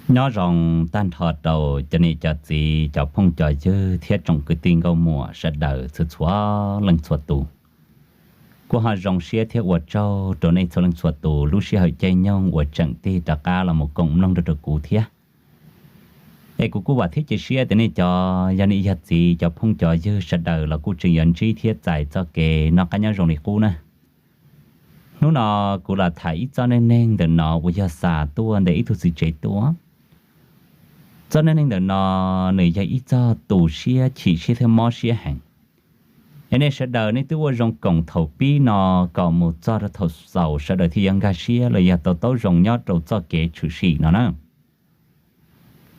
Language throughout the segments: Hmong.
Nyob zoo tag nrho rau cov niam cov txiv, cov phooj cov ywg thiab tsoom kwv tij nkauj muam sawv daws txhua txhua leej txhua tus. Kuv ho zoo siab thiab ua tsaug rau nej txhua leej txhua tus lub sij hawm caij nyoog uas tseem tig rov qab los mus koom mloog rau rau kuv thiab. Es kuv kuj vam thiab cia siab tias nej cov yog niam yog txiv, cov phooj cov ywg sawv daws los kuj tseem yuav ntsib thiab txais txoj kev noj qab nyob zoo li qub na. Hnub no kuv los tham ib txoj neej neeg ntawm no uas yog xa tuaj ntawm ib tug txiv tsev tuaj. Txoj neej neeg ntawm no nws yog ib txoj tu siab chim siab thiab mob siab heev. Es nej sawv daws nej twb ua zoo koom thaum pib no kom mus txog rau thaum xaus sawv daws thiaj yuav nkag siab los yog tau taub zoo nyob rau txoj kev tshwm sim no na.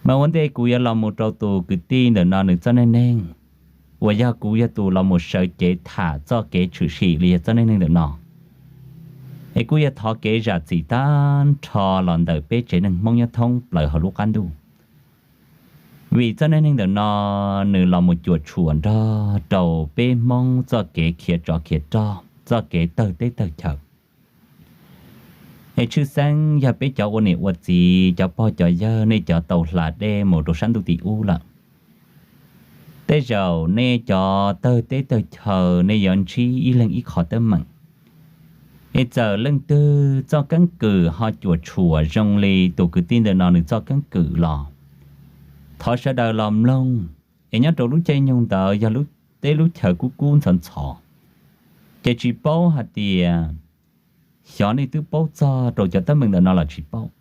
Mas ua ntej kuv yuav los mus rau tus kwv tij ntawm no nws txoj neej neeg uas yog kuv yog tus los mus sawv cev tham txoj kev tshwm sim los yog txoj neej neeg ntawm no, es kuj yog thov kev zam txim tag nrho los ntawm peb tsev neeg Hmoob nyob thoob plaws hauv lub qab ntuj. Vim txoj neej neeg ntawm no nws los mus cuam tshuam nrog rau peb Hmoob txoj kev khiav tsov khiav rog, txoj kev tawg teb tawg chaw. Es tshwj xeeb yog peb cov ua niam ua txiv, cov pog cov yawg nej cov tau hla dej mus rau sab ntuj tim ub lawm. Tej zaum nej cov tawg teb tawg chaw nej yuav ntsib ib leeg ib qho teeb meem. Es txawm leej twg txoj keeb kwm ho cuam tshuam zoo li tus kwv tij ntawm no nws txoj keeb kwm los thov sawv daws los mloog. Es nyob rau lub caij nyoog ntawd yog lub teb lub chaw kub kub ntxhov ntxhov, ces tsis paub hais tias xyov nej twb paub txog rau cov teeb meem ntawm no los tsis paub.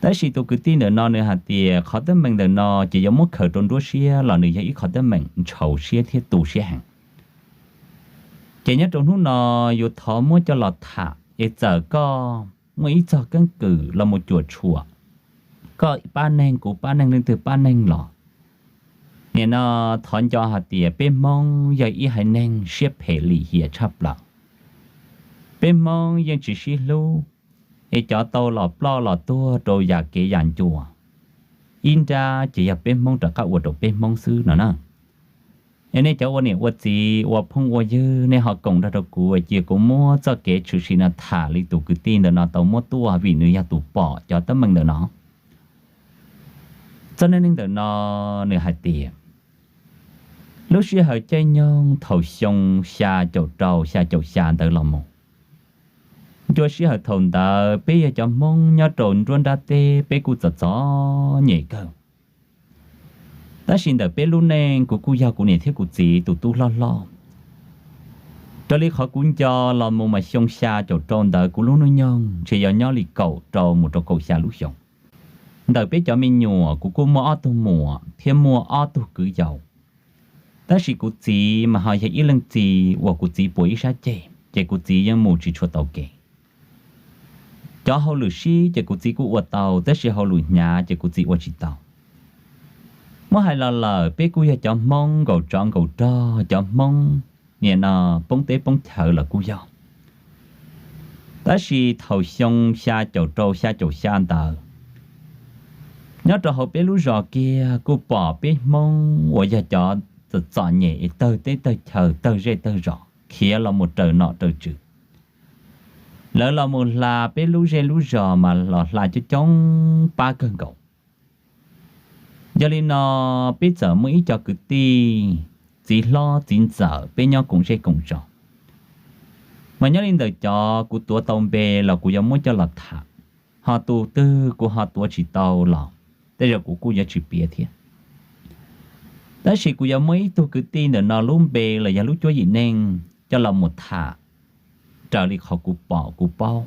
Tab sis tus kwv tij ntawm no nws hais tias qhov teeb meem ntawm no ces yuav muab khaws rau nruab siab los nws yog ib qho teeb meem ntshau siab thiab tu siab heev. Ces nyob rau hnub no yuav thov muab coj los tham es txawm koj muaj ib txoj keeb kwm los mus cuam tshuam, koj pab neeg kuv pab neeg leej twg pab neeg los, nim no thov nco hais tias peb Hmoob yog ib haiv neeg siab phem lim hiam tshaj plaws. Peb Hmoob yeej tsis sib hlub, es cov tau los ploj los tuag rau yam kev yam ncua, ib nrab ces yog peb Hmoob rov qab ua rau peb Hmoob xwb no na. Es nej cov ua niam ua txiv ua phooj ua ywg nej ho koom nrog rau kuv cia kuv muab txoj kev tshwm sim no tham li tus kwv tij ntawm no tau muab tuaj vim nws yog tus pom cov teeb meem ntawm no. Txoj neej neeg ntawm no nws hais tias lub sij hawm caij nyoog thaum xyoo xya caum rau xya caum xya ntawd los mus, ncua sij hawm thaum ntawd peb yog cov Hmoob nyob rau nruab nrab teb peb kuj txom txom nyem kawg. Tab sis ntawm peb lub neej kuv kuj yog kuv niam thiab kuv txiv tus tub hlob hlob. Raws li qhov kuv nco los mus mas xyoo xya caum rau ntawd kuv lub hnub nyoog ntshe yog nyob li kaum rau mus rau kaum xya lub xyoo. Ntawm peb cov me nyuam kuv kuj muaj ob tug muam thiab muaj ob tug kwv yau. Tab sis kuv txiv mas ho yog ib leej txiv uas kuv txiv puas ib sab ceg ces kuv txiv yeej mus tsis tshua tau kev. Cov hauj lwm sib ces kuv txiv kuj ua tau, tab sis hauj lwm hnyav ces kuv txiv ua tsis tau. Muab hais los lawm peb kuj yog cov Hmoob nkaum tsov nkaum rog, cov Hmoob nim no poob teb poob chaw los kuj yog. Tab sis thaum xyoo xya caum rau xya caum xya ntawd, nyob rau hauv peb lub zos kiag kuj pom peb Hmoob uas yog cov txom txom nyem es tawg teb tawg chaw tawg zej tawg zos khiav los mus raws nom raws tswv. Lawv los mus hla peb lub zej lub zos mas los hla coob coob pab kawg nkaus. Yog li no peb txawm muaj ib co kwv tij txiv hlob txiv ntxawm peb nyob koom zej koom zos, mas nyob li ntawm cov kuv tuav tau npe los kuv yuav muab coj los tham, ho tus twg kuv ho tuav tsis tau los tej zaum kuv kuj yuav tsis piav thiab. Tab sis kuv yuav muab ib tug kwv tij ntawm no lub npe los yog lub cuab yim neej coj los mus tham raws li qhov kuv pom kuv paub,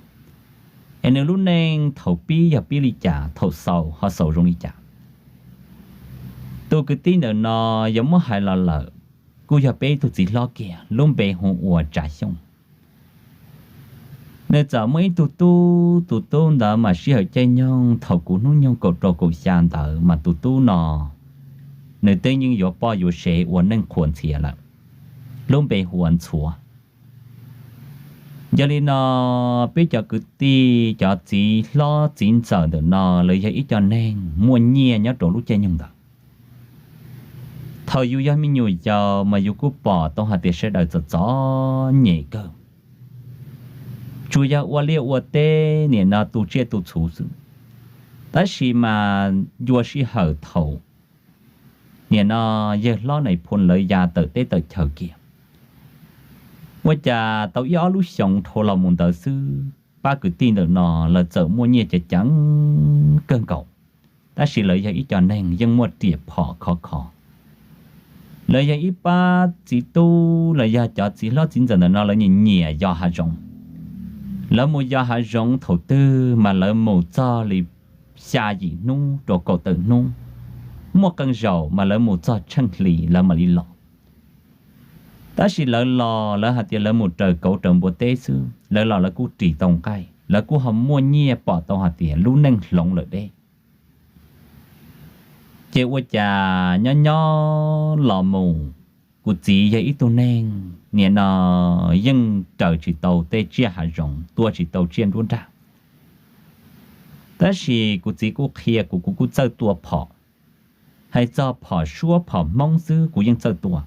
es nws lub neej thaum pib yog pib li cas, thaum xaus ho xaus zoo li cas. Tus kwv tij ntawm no yuav muab hais los lawm, kuj yog peb ib tug txiv hlob kiag lub npe hu ua Tsav Xyooj. Nws txawm muaj ib tug tub, tus tub ntawd mas sij hawm caij nyoog thaum kuv hnub nyoog kaum rau kaum xya ntawd mas tus tub no nws twb yeej yuav poj yuav sev ua neej qhuas ntxhias lawm, lub npe hu ua Ntxhuav. Yog li no peb cov kwv tij cov txiv hlob txiv ntxawm ntawm no lawv yog ib co neeg muaj nyiaj nyob rau lub caij nyoog ntawd. Thaum yus yog me nyuam yaus mas yus kuj pom tau hais tias sawv daws txom txom nyem kawg, tsuas yog ua liaj ua teb nim no tu tsiaj tu txhuv xwb. Tab sis mas ncua sij hawm thaum nim no yawg hlob Nais Phoo lawv ya tawm teb tawm chaws kiag, ua cas tau ib ob lub xyoos dhau los mus ntawd xwb, pab kwv tij ntawm no lawv txawm muaj nyiaj ceev ceev kawg nkaus, tab sis lawv yog ib co neeg yeej muaj riam phom khov kho. Lawv yog ib pab txiv tub los yog cov txiv hlob txiv ntxawm ntawm no lawv nyiam nyiam yos hav zoov. Lawv mus yos hav zoov thaum twg mas lawv mus txog li xya yim hnub rau kaum tawm hnub, muaj qee zaum mas lawv mus txog tsheej hlis lawv mam li los. Tab sis lawv los lawv hais tias lawv mus raws kauv raws npua teb xwb, lawv los lawv kuj ris tau nqaij, lawv kuj ho muaj nyiaj pom tau hais tias lub neej hloov lawm deb. Ces ua cas nyob nyob los mus, kuv txiv yog ib tug neeg nim no yeej raws tsis tau tej tsiaj hav zoov, tua tsis tau tsiaj nruab nrag. Tab sis kuv txiv kuj qhia kuv, kuv kuj txawj tua phom, hais txog phom suab phom hmoob xwb kuv yeej txawj tua.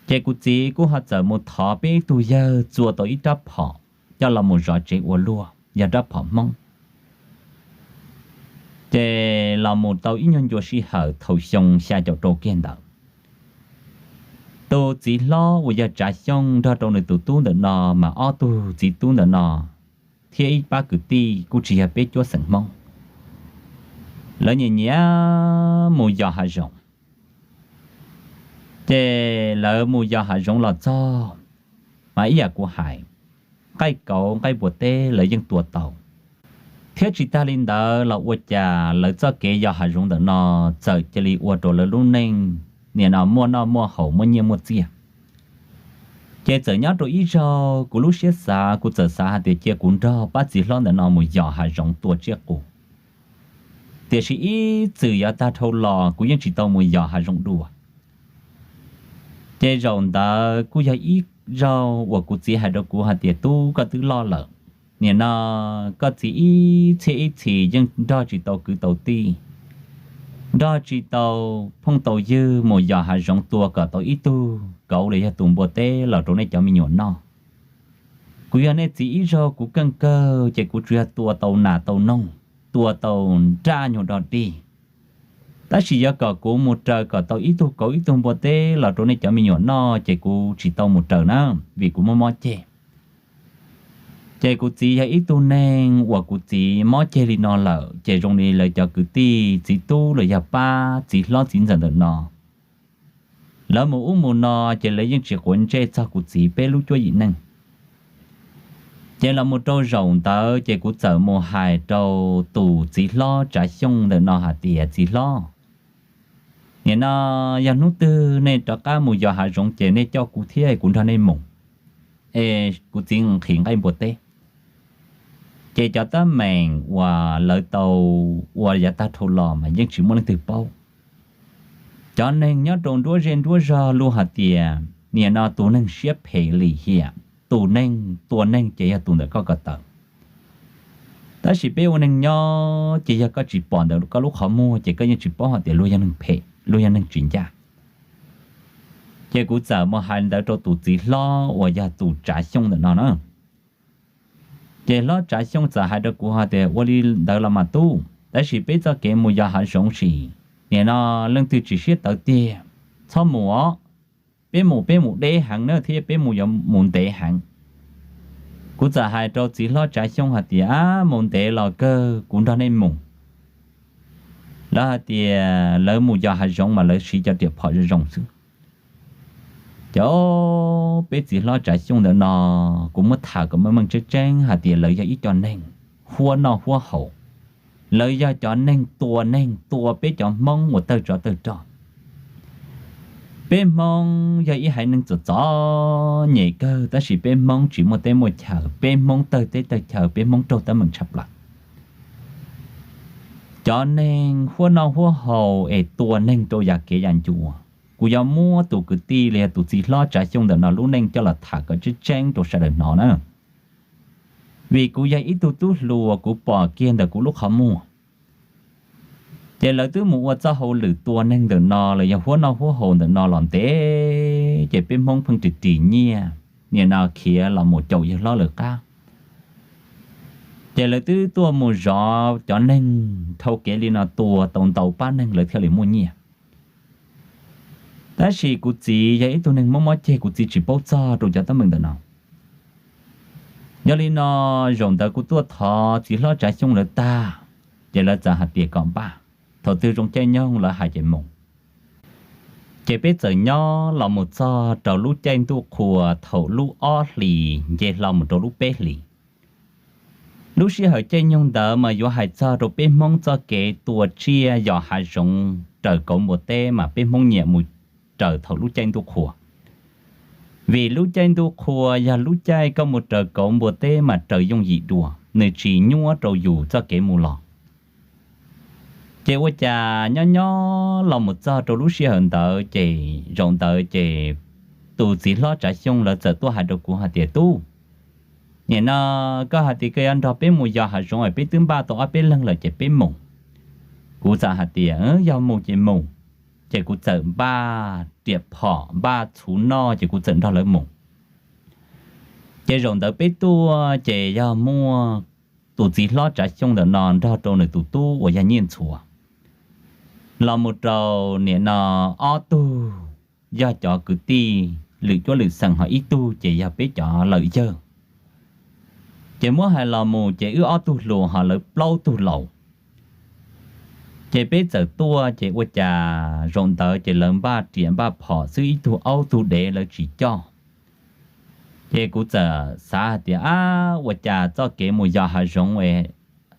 Ces kuv txiv kuj ho txawm mus thov peb ib tug yawg txua tau ib rab phom coj los mus zov tsev ua luaj, yog rab phom hmoob. Ces los mus tau ib nyuag ncua sij hawm thaum xyoo xya caum rau kiag ntawd, tus txiv hlob uas yog Tsav Xyooj nrog rau nws tus tub ntawm no, mas ob tug txiv tub ntawm no thiab ib pab kwv tij kuj tsis yog peb cuab xeem hmoob, lawv nyiam nyiam mus yos hav zoov. Ces lawv mus yos hav zoov los txog, mas ib yam kuv hais, nqaij kauv nqaij npua teb lawv yeej tua tau, thiab tsis tag li ntawd los ua cas lawv txoj kev yos hav zoov ntawm no txawm cia li ua rau lawv lub neej nim no muaj noj muaj haus muaj nyiaj muaj txiaj. Ces txawm nyob rau ib zaug kuv lub siab xav, kuv txawm xav hais tias cia kuv nrog pab txiv hlob ntawm no mus yos hav zoov tua tsiaj qus. Tiam sis ib txwm yav tag dhau los kuv yeej tsis tau mus yos hav zoov dua. Ces zaum ntawd kuj yog ib zaug uas kuv txiv hais rau kuv hais tias, Tub, koj twb loj lawm, nim no koj txiv ib txhiab ib txhis yeej nrog tsis tau kwv tau tij, nrog tsis tau phooj tau ywg mus yos hav zoov tua kom tau ib tug kauv los yog tus npua teb los rau nej cov me nyuam noj. Kuv yog nej txiv ib zaug kuv keej kawg ces kuv tsuas yog tua tau nas tau noog, tua tau nraj nyuag dog dig. Tab sis yuav kom kuv mus raws kom tau ib tug kauv ib tug npua teb los rau nej cov me nyuam noj ces kuv tsis tau mus raws na, vim kuv muaj mob ceg. Ces kuv txiv yog ib tug neeg uas kuv txiv mob ceg li no lawm ces zoo li lawv cov kwv tij txiv tub los yog pab txiv hlob txiv ntxawm ntawm no, lawv mus ub mus no ces lawv yeej tsis quav ntsej txog kuv txiv peb lub cuab yim neej. Ces los mus rau zaum ntawd ces kuv txawm mus hais rau tus txiv hlob Tsav Xyooj ntawm no hais tias, Txiv hlob, nim no yog hnub twg nej rov qab mus yos hav zoov ces nej coj kuv thiab kuv nrog nej mus. Es kuv txiv nqhis nqaij npua teb. Ces cov teeb meem uas lawv tau ua yav tag dhau los mas yeej tsis muaj leej twg paub. Cov neeg nyob rau nruab zej nruab zog luag hais tias, nim no tus neeg siab phem lim hiam, tus neeg tua neeg ces yog tus ntawm koj ko taw. Tab sis peb ua neeg nyob ces yog koj tsis pom ntawm koj lub qhov muag ces koj yeej tsis paub hais tias luag yog neeg phem, luag yog neeg tsis ncaj. Ces kuv txawm mus hais ntawd rau tus txiv hlob uas yog tus Tsav Xyooj ntawm no na. Ces hlob Tsav Xyooj txawm hais rau kuv hais tias, Ua li ntawd los mas tub, tab sis peb txoj kev mus yos hav zoov sim, nim no leej twg tsis siab tawv tiag, txhob mus os. Peb mus peb mus deb heev na thiab peb mus yuav mus ntev heev. Kuv txawm hais rau txiv hlob Tsav Xyooj hais tias, Ab, mus ntev los kawg kuv nrog nej mus. Lawv hais tias lawv mus yos hav zoov mas lawv siv cov riam phom zoo zoo xwb. Ces peb txiv hlob Tsav Xyooj ntawm no, kuv muab tham kom meej meej tseeb tseeb hais tias lawv yog ib co neeg huab noj huab haus, lawv yog cov neeg tua neeg, tua peb cov Hmoob uas tawg tsov tawg rog. Peb Hmoob yog ib haiv neeg txom txom nyem kawg tab sis peb Hmoob tsis muaj teb muaj chaw, peb Hmoob tawg teb tawg chaw, peb Hmoob raug teeb meem tshaj plaws. Cov neeg huab noj huab haus es tua neeg rau yam kev yam ncua. Kuv yuav muab tus kwv tij los yog tus txiv hlob Tsav Xyooj ntawm no lub neej coj los tham kom tseeb tseeb rau sawv daws hnov na. Vim kuv yog ib tug tub hluas, kuv pom kiag ntawm kuv lub qhov muag. Ces lawv twb mus ua txoj hauj lwm tua neeg ntawm no los yog huab noj huab haus ntawm no los ntev, ces peb Hmoob pheej ris ris nyiaj, nim no khiav los mus caum yawg hlob lawv qab. Ces lawv twb tuaj mus zov cov neeg dhau kev li no tua tau ntau pab neeg lawv thiaj li muaj nyiaj. Tab sis kuv txiv yog ib tug neeg mob mob ceg, kuv txiv tsis paub txog rau cov teeb meem ntawm no. Yog li no, zaum ntawd kuv tuaj thov txiv hlob Tsav Xyooj lawv tag, ces lawv txawm hais tias kom npaj, thaum twg zoo caij nyoog lawv hais ces mus. Ces peb txawm nyob los mus txog rau lub caij ntuj qhua thaum lub ob hlis nce hlo mus rau lub peb hlis. Lub sij hawm caij nyoog ntawd mas yuav hais txog rau peb Hmoob txoj kev tua tsiaj yos hav zoov raws kauv npua teb mas peb Hmoob nyiam mus raws thaum lub caij ntuj qhua. Vim lub caij ntuj qhua yog lub caij koj mus raws kauv npua teb mas raws yooj yim dua, nws tsis nyuaj rau yus txoj kev mus los. Ces ua cas nyob nyob los mus txog rau lub sij hawm ntawd ces zaum ntawd ces tus txiv hlob Tsav Xyooj lawv txawm tuaj hais rau kuv hais tias, Tub, nim no koj hais tias koj yuav nrog peb mus yos hav zoov es peb twb npaj tau ob peb leeg lawm ces peb mus. Kuv txawm hais tias, Yog mus ces mus. Ces kuv txawm npaj riam phom npaj txhuv noj ces kuv txawm nrog lawv mus. Ces zaum ntawd peb tuaj ces yog muaj tus txiv hlob Tsav Xyooj ntawm no nrog rau nws tus tub uas yog Nyiaj Ntxhuav los mus rau nim no ob tug yog cov kwv tij lwm cuab lwm xeem, ho ib tug ces yog peb cov lawm yawg. Ces muab hais los mus ces wb ob tug hluas ho lawv plaub tug laus. Ces peb txawm tuaj ces ua cas zaum ntawd ces lawv npaj riam npaj phom xwb, ib tug aub tug dev lawv tsis coj. Ces kuv txawm xav hais tias, Ab, ua cas txoj kev mus yos hav zoov es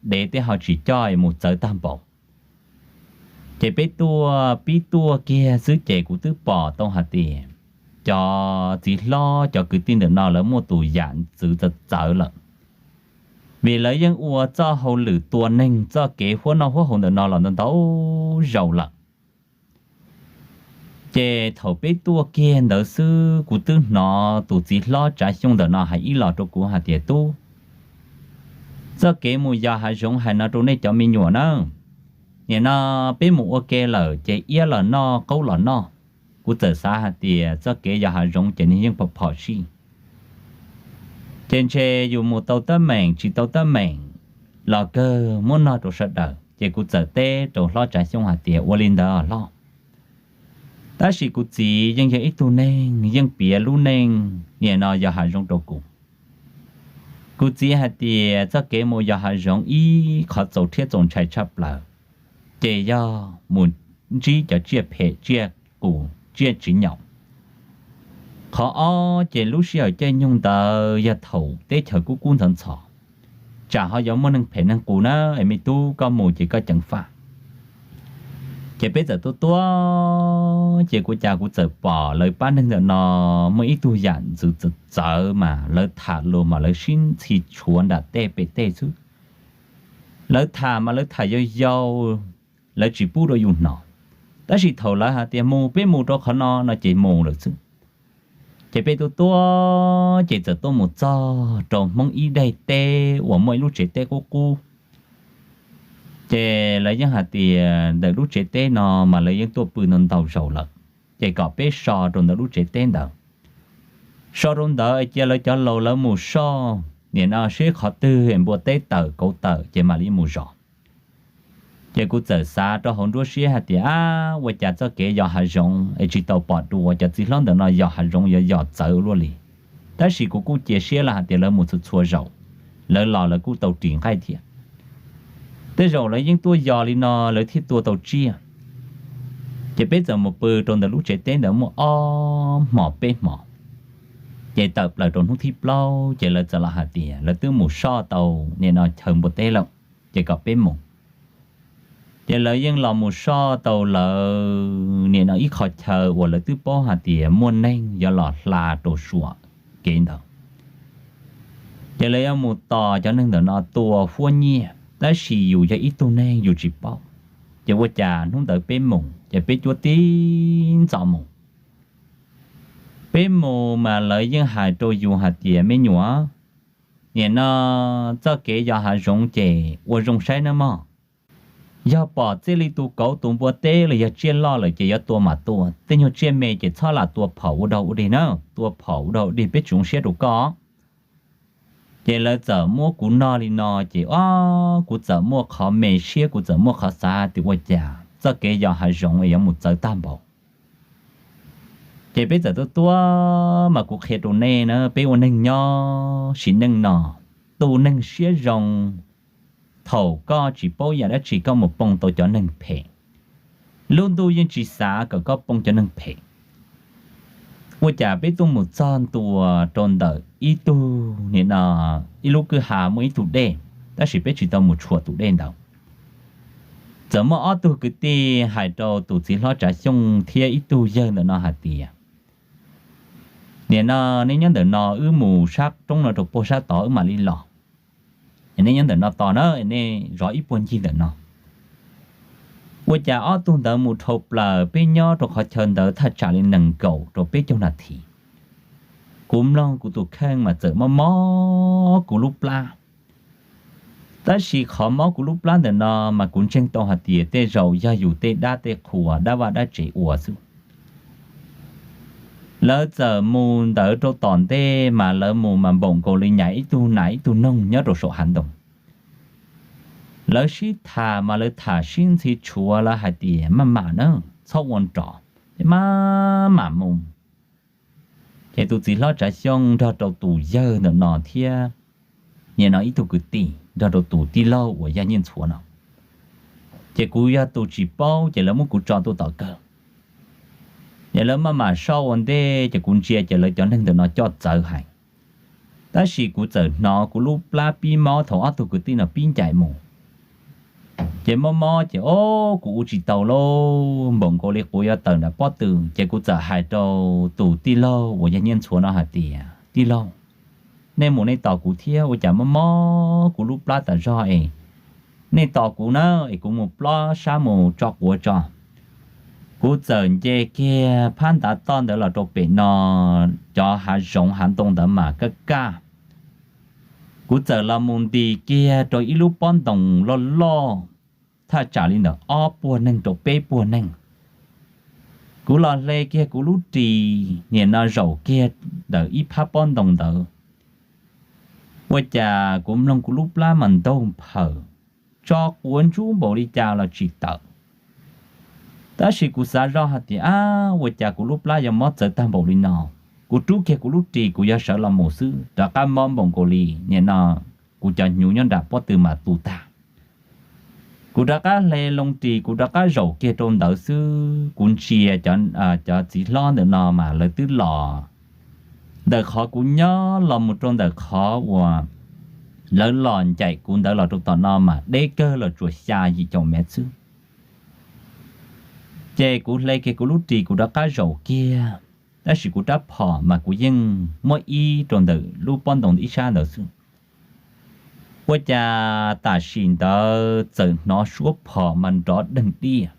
dev tej ho tsis coj es mus txawv tag npaum. Ces peb tuaj pib tuaj kiag xwb ces kuv twb pom tau hais tias cov txiv hlob cov kwv tij ntawm no lawv muaj tus yam ntxwv txawv txawv lawm, vim lawv yeej ua txoj hauj lwm tua neeg txoj kev huab noj huab haus ntawm no los ntau ntau zaus lawm. Ces thaum peb tuaj kiag ntawd xwb kuv twb hnov tus txiv hlob Tsav Xyooj ntawm no hais ib los rau kuv hais tias, Tub, txoj kev mus yos hav zoov hais no rau nej cov me nyuam na, nim no peb mus ua ke lawm ces iab los noj qaub los noj. Kuv txawm xav hais tias txoj kev yos hav zoov ces nws yeej phom phom sij, ces ntshe yus mus tau teeb meem tsis tau teeb meem los kawg muab noj rau sawv daws. Ces kuv txawm teb rau hlob Tsav Xyooj hais tias, Ua li ntawd hlob. Tab sis kuv txiv yeej yog ib tug neeg yeej piav lub neej nim no yos hav zoov rau kuv. Kuv txiv hais tias txoj kev mus yos hav zoov ib qhov txaus rhiab txaus ntshai tshaj plaws ces yog mus ntsib cov tsiaj phem tsiaj qus tsiaj tsis nyaum. Qhov ob ces lub sij hawm caij nyoog ntawd yog thaum teb chaws kub kub ntxhov ntxhov, tsam ho yuav muaj neeg phem neeg qus na, es me tub koj mus ces koj ceev faj. Ces peb txawm tuaj tuaj ces kuv cas kuv txawm pom lawv pab neeg ntawm no muaj ib tug yam ntxwv txawv txawv mas lawv tham lus mas lawv sib ntxhi tshuav nram tej pem tej xwb. Lawv tham mas lawv tham yau yau, lawv tsis pub rau yus hnov. Tab sis thaum lawv hais tias mus peb mus rau qhov no no ces mus lawm xwb. Ces peb tuaj tuaj ces txawm tuaj mus txog rau Hmoob ib daim teb uas muaj ib lub tsev teb qub qub. Ces lawv yeej hais tias ntawm lub tsev teb no mas lawv yeej tuaj pw ntau ntau zaus lawm, ces kom peb so rau ntawm lub tsev teb ntawd. So rau ntawd cia lawv cov laus lawv mus soj, nim no seb qhov twg npua teb tawm kauv tawm ces mam li mus zov. Ces kuv txawm xav rau hauv nruab siab hais tias, Ab, ua cas txoj kev yos hav zoov es tsis tau pom dua, cov txiv hlob ntawm no yos hav zoov yuav yos txawv luaj li. Tab sis kuv kuj cia siab lawm hais tias lawv mus txhua txhua zaus, lawv los lawv kuj tau ris nqaij thiab. Tej zaum lawv yeej tuaj yos li no lawv thiaj tua tau tsiaj. Ces peb txawm mus pw rau ntawm lub tsev teb ntawd muaj ob hmos peb hmos. Ces tawm plaws rau hnub thib plaub ces lawv txawm los hais tias lawv twb mus soj tau nim no chaw npua teb lawm, ces kom peb mus. Ces lawv yeej los mus soj tau lawv nim no ib qho chaw uas lawv twb paub hais tias muaj neeg yuav los hla rau suam kev ntawd. Ces lawv yuav mus tos cov neeg ntawm no tua huab nyiaj, tab sis yus yog ib tug neeg yus tsis paub. Ces ua cas hnub ntawd peb mus ces peb cuab tib ntxov mus. Peb mus mas lawv yeej hais rau yus hais tias, Me nyuam, nim no txoj kev yos hav zoov ces ua zoo saib nawb mog. Yog pom txij li tus kauv tus npua teb los yog tsiaj loj lawm ces yuav tua mas tua, tej nyuag tsiaj me ces txhob lam tua phom ua dog ua dig na, tua phom ua dog ua dig peb tsis zoo siab rau koj. Ces lawv txawm muab kuv noj li no ces ob kuv txawm muaj qhov me siab, kuv txawm muaj qhov xav tias ua cas txoj kev yos hav zoov es yuav mus txawv tag npaum. Ces peb txawm tuaj tuaj mas kuv qhia rau nej na, peb ua neeg nyob sim neej no, tus neeg siab zoo, thaum koj tsis paub yam dab tsi koj mus poob tau cov neeg phem, lub ntuj yeej tsis xav kom koj poob cov neeg phem. Ua cas peb tuaj mus txog ntua rau ntawm ib tug nim no, ib lub kwj ha muaj ib tug dej, tab sis peb tsis tau mus tshuam tus dej ntawd. Txawm muaj ob tug kwv tij hais rau tus txiv hlob Tsav Xyooj thiab ib tug yawg ntawm no hais tias, nim no nej nyob ntawm no, wb mus sab roob no rau puag sab tod wb mam li los. Nej nyob ntawm no tos na, nej zov ib puag ncig ntawm no. Ua cas ob tug ntawd mus dhau plaws, peb nyob rau qhov chaw ntawd thaj tsam li nees nkaum rau peb caug nas this. Kuv mloog kuv tus kheej mas txawm mob mob kuv lub plab. Tab sis qhov mob kuv lub plab ntawm no mas kuv ntseeg tau hais tias tej zaum yog yus tej dab tej qhua, dab vaj dab tsev ua xwb. Lawv txawm mus ntawd rau tom ntej mas lawv mus mas npaum nkaus li nyas ib tug nas ib tug noog nyob rau saum hav ntoo. Lawv sib tham mas lawv tham sib ntxhi tshuav, lawv hais tias maj mam na, txhob ua nrov, maj mam mus. Ces tus txiv hlob Tsav Xyooj nrog rau tus yawg ntawm no thiab nim no ib tug kwv tij nrog rau tus tij laug uas yog Nyiaj Ntxhuav no. Ces kuv yog tus tsis paub ces lawv muab kuv tso tuaj tom kawg. Ces lawv maj mam soj ua ntej ces kuv ntsia ces lawv cov neeg ntawm no coj txawv heev. Tab sis kuv txawm hnov kuv lub plab pib mob thaum ob tug kwv tij no pib ncaim mus. Ces mob mob ces o, kuv ua tsis tau lauj, npaum nkaus li quav yuav tawm nram pob tw. Ces kuv txawm hais rau tus tij laug uas yog Nyiaj Ntxhuav no hais tias, tij laug, nej mus nej tos kuv thiab, ua cas mob mob kuv lub plab tas zog es nej tos kuv na, es kuv mus plob sab mus tso quav tso. Kuv txawm nce kiag phab ntav toj ntawd los rau pem no, cov hav zoov hav ntoo ntawd mas kaj kaj. Kuv txawm los mus ntis kiag rau ib lub pob ntoo loj loj, thaj tsam li ntawm ob puag neeg rau peb puag neeg. Kuv los hle kiag kuv lub ris nim no zaum kiag ntawm ib phab pob ntoo ntawd. Ua cas kuv mloog kuv lub plab mas ntaug nphaws, tso quav ntsub npaum li cas los tsis tawm. Tab sis kuv xav zoj hais tias, ab, ua cas kuv lub plab yuav mob txawv tag npaum li no? Kuv rub kiag kuv lub ris kuv yog sawv los mus xwb rov qab mob npaum nkaus li nim no kuv cov hnyuv nyob nram pob tw mas tu tag. Kuv rov qab hle loo ris kuv rov qab zaum kiag rau ntawd xwb, kuv ntsia cov txiv hlob ntawm no mas lawv twb los ntawm qhov kuv nyob los mus rau ntawm qhov uas lawv los ncaim kuv ntawd los rau tom no mas deb kawg los tsuas xya yim caum mev xwb. Ces kuv hle kiag kuv lub ris kuv rov qab zaum kiag, tab sis kuv rab phom mas kuv yeej muab ib rau ntawm lub pob ntoo ib sab ntawd xwb. Ua cas tam sim ntawd txawm hnov suab phom mas nrov deeg diaj.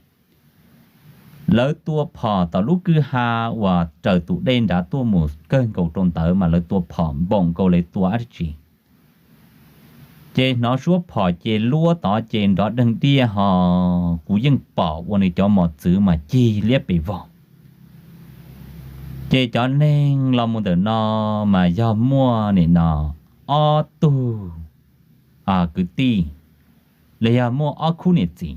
Lawv tua phom tom lub kwj ha uas raws tus dej nrad tuaj mus kawg nkaus rau ntawd mas lawv tua phom npaum nkaus li tua dab tsi. Ces hnov suab phom ces luab tod ces nrov deeg diaj ho kuv yeej pom ua nws cov mos txwv mas cig liab pes vog. Ces cov neeg los mus ntawm no mas yog muaj nim no ob tug kwv tij, los yog muaj ob khub niam txiv.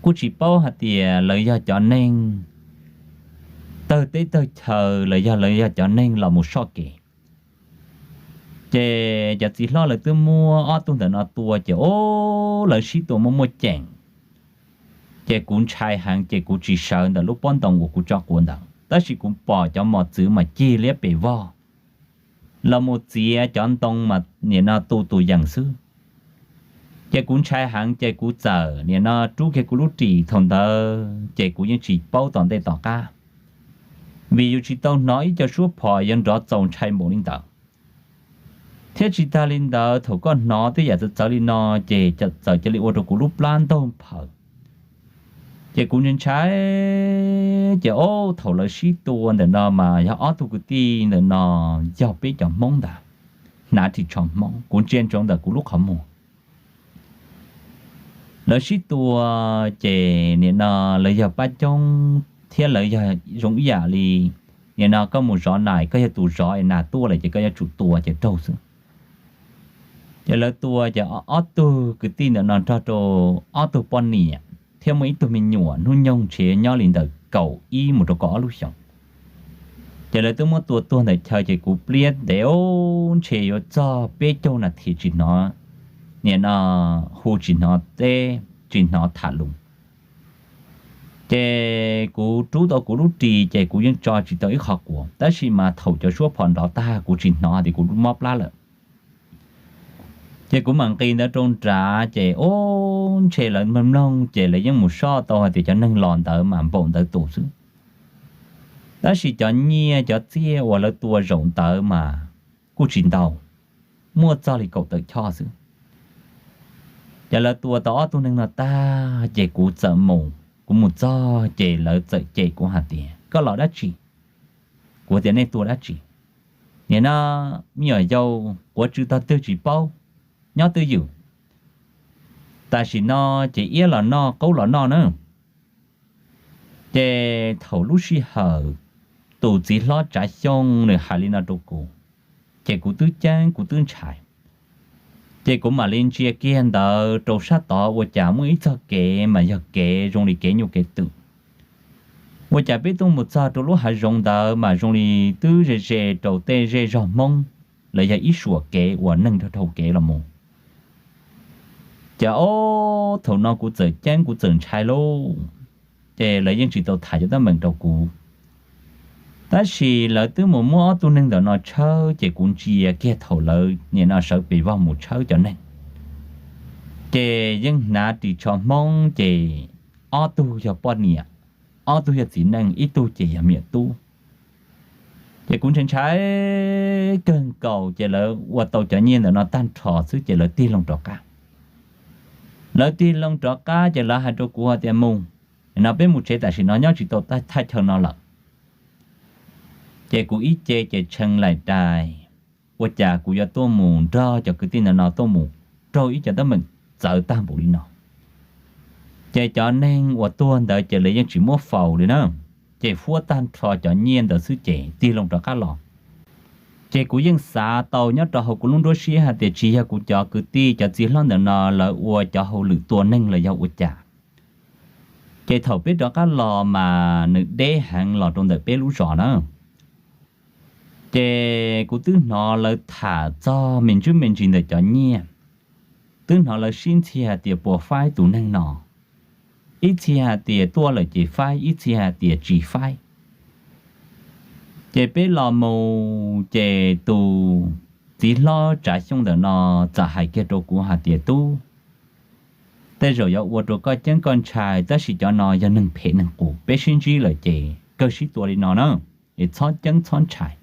Kuj tsis paub hais tias lawv yog cov neeg tawg teb tawg chaw los yog lawv yog cov neeg los mus soj kev. Ces cov txiv hlob lawv twb muab ob tug ntawm no tua ces o, lawv sib tua muaj muaj ceem. Ces kuv ntshai heev ces kuv tsis sawv ntawm lub pob ntoo uas kuv tso quav ntawd, tab sis kuv pom cov mos txwv mas cig liab pes vog los mus txiav cov ntoo mas nim no tu tus yees xwb. Ces kuv ntshai heev ces kuv txawm nim no rub kiag kuv lub ris thaum ntawd ces kuv yeej tsis paub tom ntej tom qab, vim yus tsis tau hnov ib co suab phom yuav nrov txaus ntshai npaum li ntawd. Thiab tsis tag li ntawd, thaum koj hnov tej yam txawv txawv li no ces txawm cia li ua rau kuv lub plab ntaug nphaws. Ces kuv ntshai ntshai, ces o, thaum lawv sib tua ntawm no mas yog ob tug kwv tij ntawm no yog peb cov Hmoob ntag, hnav ris tsho Hmoob, kuv ntsia ntsoov ntawm kuv lub qhov muag. Lawv sib tua ces nim no lawv yog pab coob thiab lawv yog zoo ib yam li nim no koj mus zov nas, koj yog tus zov es nas tuaj lawm ces koj yuav tsum tua ces raug xwb. Ces lawv tua ces ob tug kwv tij ntawm no nrog rau ob tug poj niam thiab muaj ib tug me nyuam hnub nyoog ntshe nyob li ntawm kaum ib mus rau kaum ob lub xyoos. Ces lawv twb muab tua tuag ntawm chaw ces kuv pliab ntev ntshe yuav txog peb caug nas this tsis hnov, nim no hu tsis hnov teb, tsis hnov tham lus. Ces kuv rub tau kuv lub ris ces kuv yeej tso tsis tau ib qho quav, tab sis mas thaum cov suab phom nrov tag kuv tsis hnov tias kuv mob plab lawm. Ces kuv mam nqis ntawd rau nrad ces ub, ntshe lawv mloog mloog ces lawv yeej mus soj tau hais tias cov neeg los ntawd mas npaum ntawd tus xwb. Tab sis cov nyiaj cov txiaj uas lawv tua zaum ntawd mas kuj tsis ntau, muaj txog li kaum tawm choj xwb. Ces lawv tua tau ob tug neeg no tag ces kuv txawm mus, kuv mus txog ces lawv txawm cem kuv hais tias koj los dab tsi? Kuv tias nej tua dab tsi? Nim no me nyuam yaus quav tsw tog twg tsis paub, nyob twj ywm. Tam sim no ces iab los noj qaub los noj na. Ces thaum lub sij hawm tus txiv hlob Tsav Xyooj nws hais li no rau kuv, ces kuv twb ceeb kuv twb ntshai. Ces kuv mam li ntsia kiag ntawd rau sab tod ua cas muaj ib txoj kev mas yog kev zoo li kev nyuj kev twm. Ua cas peb tuaj mus txog rau lub hav zoov ntawd mas zoo li twb ze ze rau tej zej zog Hmoob, los yog ib suam kev uas neeg dhau dhau kev los mus. Ces ob thaum no kuv txawm ceeb kuv txawm ntshai lauj, ces lawv yeej tsis tau tham cov teeb meem rau kuv. Tab sis lawv twb mus muab ob tug neeg ntawm no tshawb ces kuv ntsia kiag thaum lawv nim no sawv pes vog mus tshawb cov neeg, ces yeej hnav ris tsho Hmoob ces ob tug yog poj niam, ob tug yog txiv neej, ib tug ces yog me nyuam tub. Ces kuv ntshai ntshai kawg nkaus ces lawv ua tau cov nyiaj ntawm no tag nrho xwb ces lawv tig loo rov qab. Lawv tig loo rov qab ces lawv hais rau kuv hais tias mus, no peb mus tsev tam sim no nyob tsis tau thaj chaw no lawm. Ces kuv ib ce ces tshee laim dais, ua cas kuv yuav tuaj mus nrog cov kwv tij ntawm no tuaj mus raug ib cov teeb meem txawv tag npaum li no. Ces cov neeg uas tuag ntawd ces lawv yeej tsis muab faus li na, ces fuab tag nrho cov nyiaj ntawd xwb ces tig loo rov qab los. Ces kuv yeej xav tau nyob rau hauv kuv lub nruab siab hais tias tsis yog kuv cov kwv tij cov txiv hlob ntawm no lawv ua cov hauj lwm tua neeg los yog ua cas. Ces thaum peb rov qab los mas nws deb heev los rau ntawm peb lub zos na. Ces kuv twb hnov lawv tham txog me ntsis me ntsis ntawm cov nyiaj, twb hnov lawv sib ntxhi hais tias puas faib tus neeg no, ib txhia hais tias tuaj lawm ces faib, ib txhia hais tias tsis faib. Ces peb los mus ces tus txiv hlob Tsav Xyooj ntawm no txawm hais kiag rau kuv hais tias tub, tej zaum yuav ua rau koj ceeb koj ntshai tab sis cov no yog neeg phem neeg qus, peb sib ntsib lawm ces kawg sib tua li no na, es txhob ceeb txhob ntshai.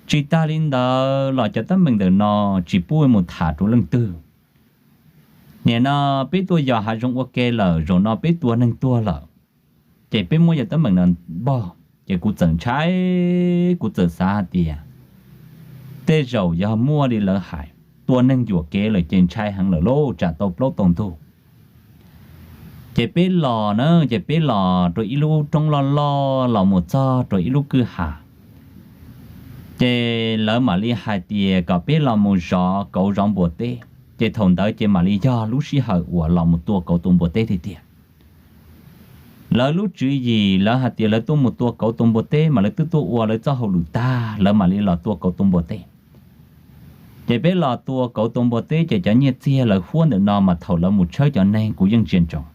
Tsis tag li ntawd los cov teeb meem ntawm no tsis pub mus tham rau leej twg. Nim no peb tuaj yos hav zoov ua ke lawm, zaum no peb tua neeg tuag lawm, ces peb muab yog teeb meem no npog. Ces kuv txawm ntshai, kuv txawm xav hais tias tej zaum yog muaj li lawv hais, tua neeg yuam kev lawm ces ntshai heev lawm lauj, tsam tau plaub tau ntug. Ces peb los na, ces peb los rau ib lub roob loj loj los mus txog rau ib lub kwj ha. Ces lawv mam li hais tias kom peb los mus zov kauv zov npua teb, ces thaum ntawd ces mam li yog lub sij hawm uas los mus tua kauv tua npua teb tiag tiag. Lawv lub tswv yim lawv hais tias lawv tuaj mus tua kauv tua npua teb mas lawv twb tuaj ua lawv txoj hauj lwm tag lawv mam li los tua kauv tua npua teb. Ces peb los tua kauv tua npua teb ces cov nyiaj txiag lawv huab ntawm no mas thaum lawv mus tshawb cov neeg kuv yeej ntsia ntsoov.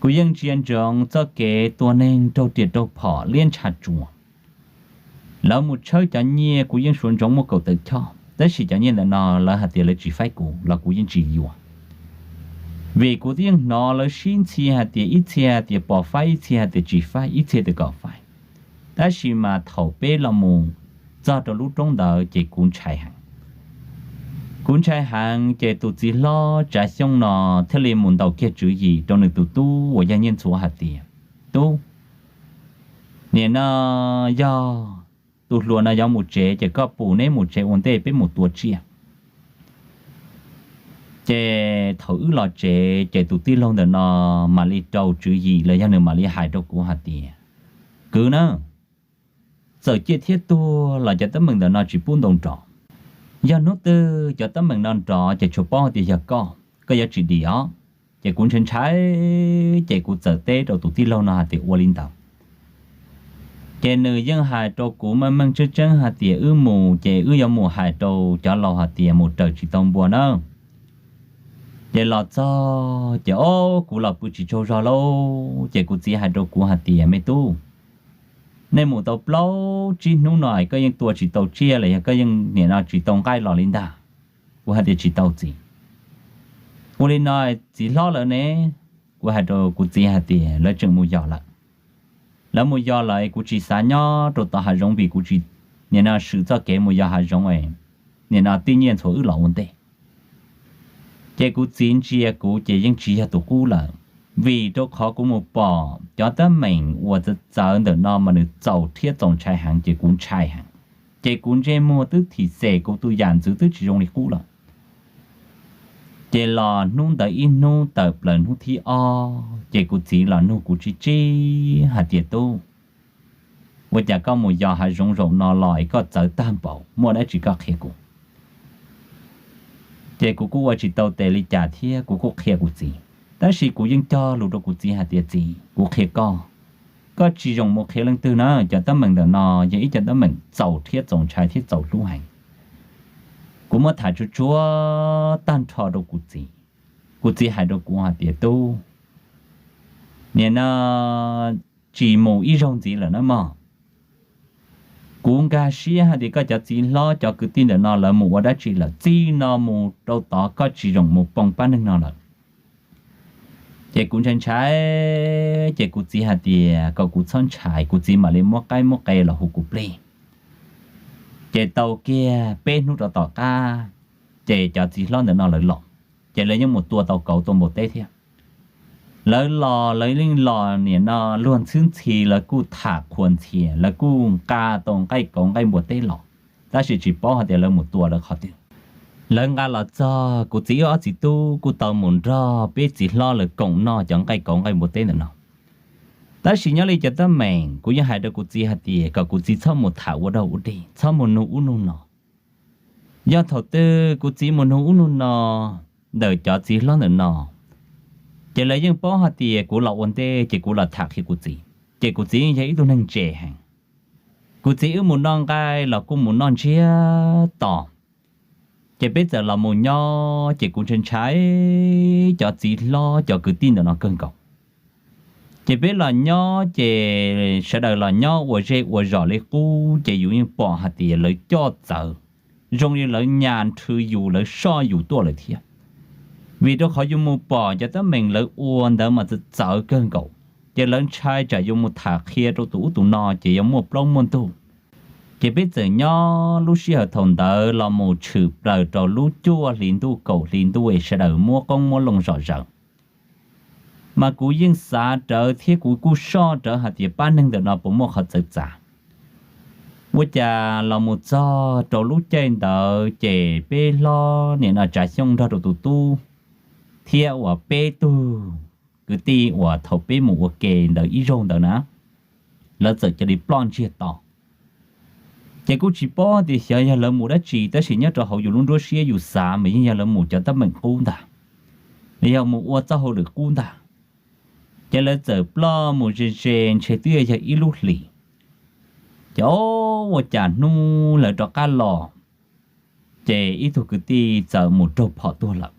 Kuv yeej ntsia ntsoov txoj kev tua neeg raug riam raug phom liab ntsha tsuas. Lawv mus tshawb cov nyiaj kuv yeej suav ntsoov muaj kaum tawm choj, tab sis cov nyiaj ntawm no lawv hais tias lawv tsis faib kuv los kuv yeej tsis yuav. Vim kuv yeej hnov lawv sib ntxhi hais tias ib txhia hais tias pos faib, ib txhia hais tias tsis faib, ib txhia tias kom faib. Tab sis mas thaum peb los mus txog rau lub roob ntawd ces kuv ntshai heev. Kuv ntshai heev ces tus txiv hlob Tsav Xyooj no thiaj li mus ntaus kiag tswv yim rau nws tus tub uas yog Nyiaj Ntxhuav hais tias, tub, nim no yog tus hluas no yuav mus tsev ces koj pum neb mus tsev ua ntej peb mus tua tsiaj. Ces thaum wb los tsev ces tus tij laug ntawm no mam li rau tswv yim los yog nws mam li hais rau kuv hais tias, kwv na, txawm ciaj thiab tuag los cov teeb meem ntawm no tsis pub ntau nrov. Yog hnub twg cov teeb meem no nrov ces tsuas paub hais tias yog koj, koj yuav tsis dim os. Ces kuv ntshai ntshai, ces kuv txawm teb rau tus tij laug no hais tias ua li ntawd. Ces nws yeej hais rau kuv meej meej tseeb tseeb hais tias wb mus ces wb yuav mus hais rau cov laus hais tias mus raws tsis tau npua na. Ces los txog ces ob kuv los pw tsis tsaug zog lauj, ces kuv txiv hais rau kuv hais tias me tub, nej mus tau plaub tsib hnub no koj yeej tua tsis tau tsiaj los yog koj yeej nim no tsis tau nqaij los li ntag. Kuv hais tias tsis tau txiv. Ua li no txiv hlob lawv ne? Kuv hais rau kuv txiv hais tias lawv tseem mus yos lawm. Lawv mus yos lawm kuv tsis xav nyob rau tom hav zoov vim kuv tsis nim no swm txoj kev mus yos hav zoov, nim no tij nyiaj ntxhuav wb los ua ntej. Ces kuv txiv ntsia kuv ces yeej tsis yog tus qub lawm, vim rau qhov kuv mus pom cov teeb meem uas txawv txawv ntawm no mas nws txaus rhiab txaus ntshai heev ces kuv ntshai heev. Ces kuv ntsej muag twb thim xem kuv tus yam ntxwv twb tsis zoo li qub lawm. Ces los hnub ntawd ib hnub tawm plaws hnub thib ob ces kuv txiv los nug kuv tsib tsib hais tias tub, ua cas koj mus yos hav zoov zaum no los es koj txawv tag npaum, muaj dab tsi koj qhia kuv. Ces kuv kuj ua tsis tau tes li cas thiab kuv kuj qhia kuv txiv. Tab sis kuv yeej cog lus rau kuv txiv hais tias txiv, kuv qhia koj, koj tsis zoo mus qhia leej twg na, cov teeb meem ntawm no yog ib cov teeb meem txaus rhiab txaus ntshai thiab txaus hlub heev. Kuv muab tham tsuag tsuag tag nrho rau kuv txiv. Kuv txiv hais rau kuv hais tias tub, nim no tsis mus ib zaug ntxiv lawm na mog. Kuv nkag siab hais tias koj cov txiv hlob cov kwv tij ntawm no lawv mus ua dab tsi lawm, txij no mus rau tod koj tsis zoo mus poo pab neeg no lawm. Ces kuv ntshai ntshai, ces kuv txiv hais tias kom kuv txhob ntshai, kuv txiv mam li muab qaib muab qe los hu kuv plig. Ces tau kiag peb hnub rov tom qab, ces cov txiv hlob ntawm no lawv los, ces lawv yeej mus tua tau kauv tua npua teb thiab. Lawv los lawv yeej los nim no luag ntxhwb ntxhi, lawv kuj tham qhuas ntxhias, lawv kuj nqa tau nqaij kauv nqaij npua teb los, tab sis tsis paub hais tias lawv mus tua lawv qhov twg. Lawv nqa los txog kuv txiv wb ob txiv tub kuj tau mus nrog peb txiv hlob lawv koom noj cov nqaij kauv nqaij npua teb ntawm no. Tab sis nyob li cov teeb meem kuv yeej hais rau kuv txiv hais tias kom kuv txiv txhob mus tham ua dog ua dig, txhob mus nug ub nug no. Yog thaum twg kuv txiv mus nug ub nug no ntawm cov txiv hlob ntawm no, ces lawv yeej paub hais tias kuv los ua ntej ces kuv los tham qhia kuv txiv, ces kuv txiv yog ib tug neeg ntse heev. Kuv txiv wb mus noj nqaij los kuj mus noj ntsiag to. Ces peb txawm los mus nyob, ces kuv ntshai ntshai cov txiv hlob cov kwv tij ntawm no kawg nkaus. Ces peb los nyob ces sawv daws los nyob ua zej ua zos li qub, ces yus yeej pom hais tias lawv coj txawv, zoo li lawv nyas nrhw yus lawv soj yus tuaj lawm thiab. Vim rau qhov yus mus pom cov teeb meem lawv ua ntawd mas txawv txawv kawg nkaus, ces lawv ntshai tsam yus mus tham qhia rau tus ub tus no ces yuav muaj plaub muaj ntug. Ces peb txawm nyob lub sij hawm thaum ntawd los mus tshwm plaws rau lub cuaj hli ntuj kaum hli ntuj es sawv daws muab qoob muab loo zom zaws. Mas kuv yeej xav rawv thiab kuv kuj soj rawv hais tias pab neeg ntawm no puas muaj qhov txawv txav. Ua cas los mus txog rau lub caij ntawd ces peb hlob nim no Tsav Xyooj nrog rau tus tub thiab uas peb tug kwv tij uas thaum peb mus ua ke ntawd ib zaug ntawd na, lawv txawm cia li ploj ntsiag to. Ces kuj tsis paub tias xyov yog lawv mus dab tsi, tab sis nyob rau hauv yus lub nruab siab yus xav mas yeej yog lawv mus cov teeb meem qub ntag, yog mus ua txoj hauj lwm qub ntag. Ces lawv txawm ploj mus ze ze ntshe twb yog ib lub hlis. Ces ua cas hnub lawv rov qab los, ces ib tug kwv tij txawm mus raug phom tuag lawm.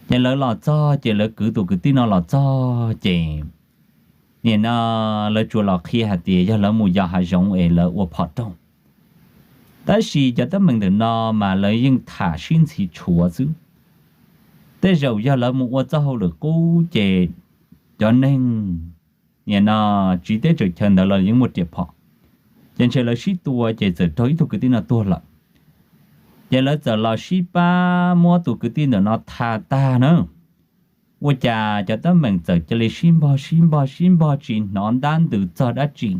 Ces lawv los txog ces lawv kwv tus kwv tij no los txog ces nim no lawv tsuas los qhia hais tias yog lawv mus yos hav zoov es lawv ua phom raug. Tab sis cov teeb meem ntawm no mas lawv yeej tham sib ntxhi tshuav xwb. Tej zaum yog lawv mus ua txoj hauj lwm qub ces cov neeg nim no tsiv teb tsaws chaw ntawd los yeej muaj riam phom, ces ntshe lawv sib tua ces txawm raug ib tug kwv tij no tuag lawm. Ces lawv txawm los sib pab muab tus kwv tij ntawm no tha tag na. Ua cas cov teeb meem txawm cia li sib npog sib npog sib npog tsis hnov ntab ntws txog dab tsi.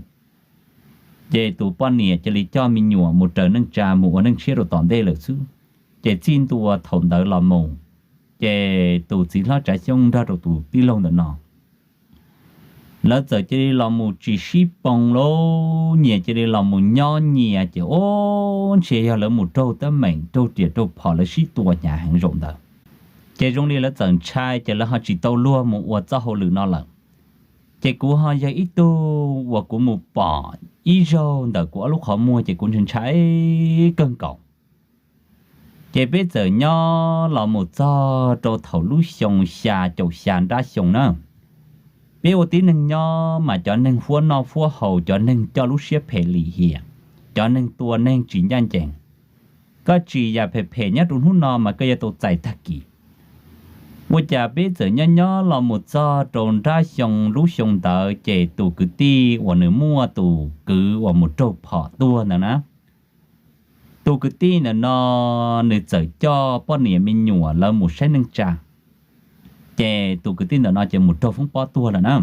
Ces tus poj niam cia li coj me nyuam mus raws neej tsa mus ua neej tshiab rau tom ntej lawm xwb. Ces txij ntua thaum ntawd los mus, ces tus txiv hlob Tsav Xyooj nrog rau tus tij laug ntawm no Lawv txawm cia li los mus tsis sib poo lauj, nyias cia li los mus nyob nyias ces ub ntshe yog lawv mus raug teeb meem raug riam raug phom lawv sib tua hnyav heev zaum ntawd. Ces zoo li lawv txawm ntshai ces lawv ho tsis tau luag mus ua txoj hauj lwm no lawm. Ces kuv ho yog ib tug uas kuv mus pom ib zaug ntawm kuv ob lub qhov muag ces kuv ntshai ntshai kawg nkaus. Ces peb txawm nyob los mus txog rau thaum lub xyoo xya caum xya nrab xyoo na. Peb ua tib neeg nyob mas cov neeg huab noj huab haus, cov neeg coj lub siab phem lim hiam, cov neeg tua neeg tsis ncaj ncees. Koj tsis yam phem phem nyob rau hnub no mas koj yuav tau txais tag kis. Ua cas peb txawm nyob nyob los mus txog rau nrab xyoo lub xyoo ntawd ces tus kwv tij uas nws muaj tus kwv uas mus raug phom tuag ntawd na, tus kwv tij ntawm no nws txawm coj poj niam me nyuam lawv mus saib neej tsa. Ces tus kwv tij ntawm no ces mus raug foob pob tuag lawm na.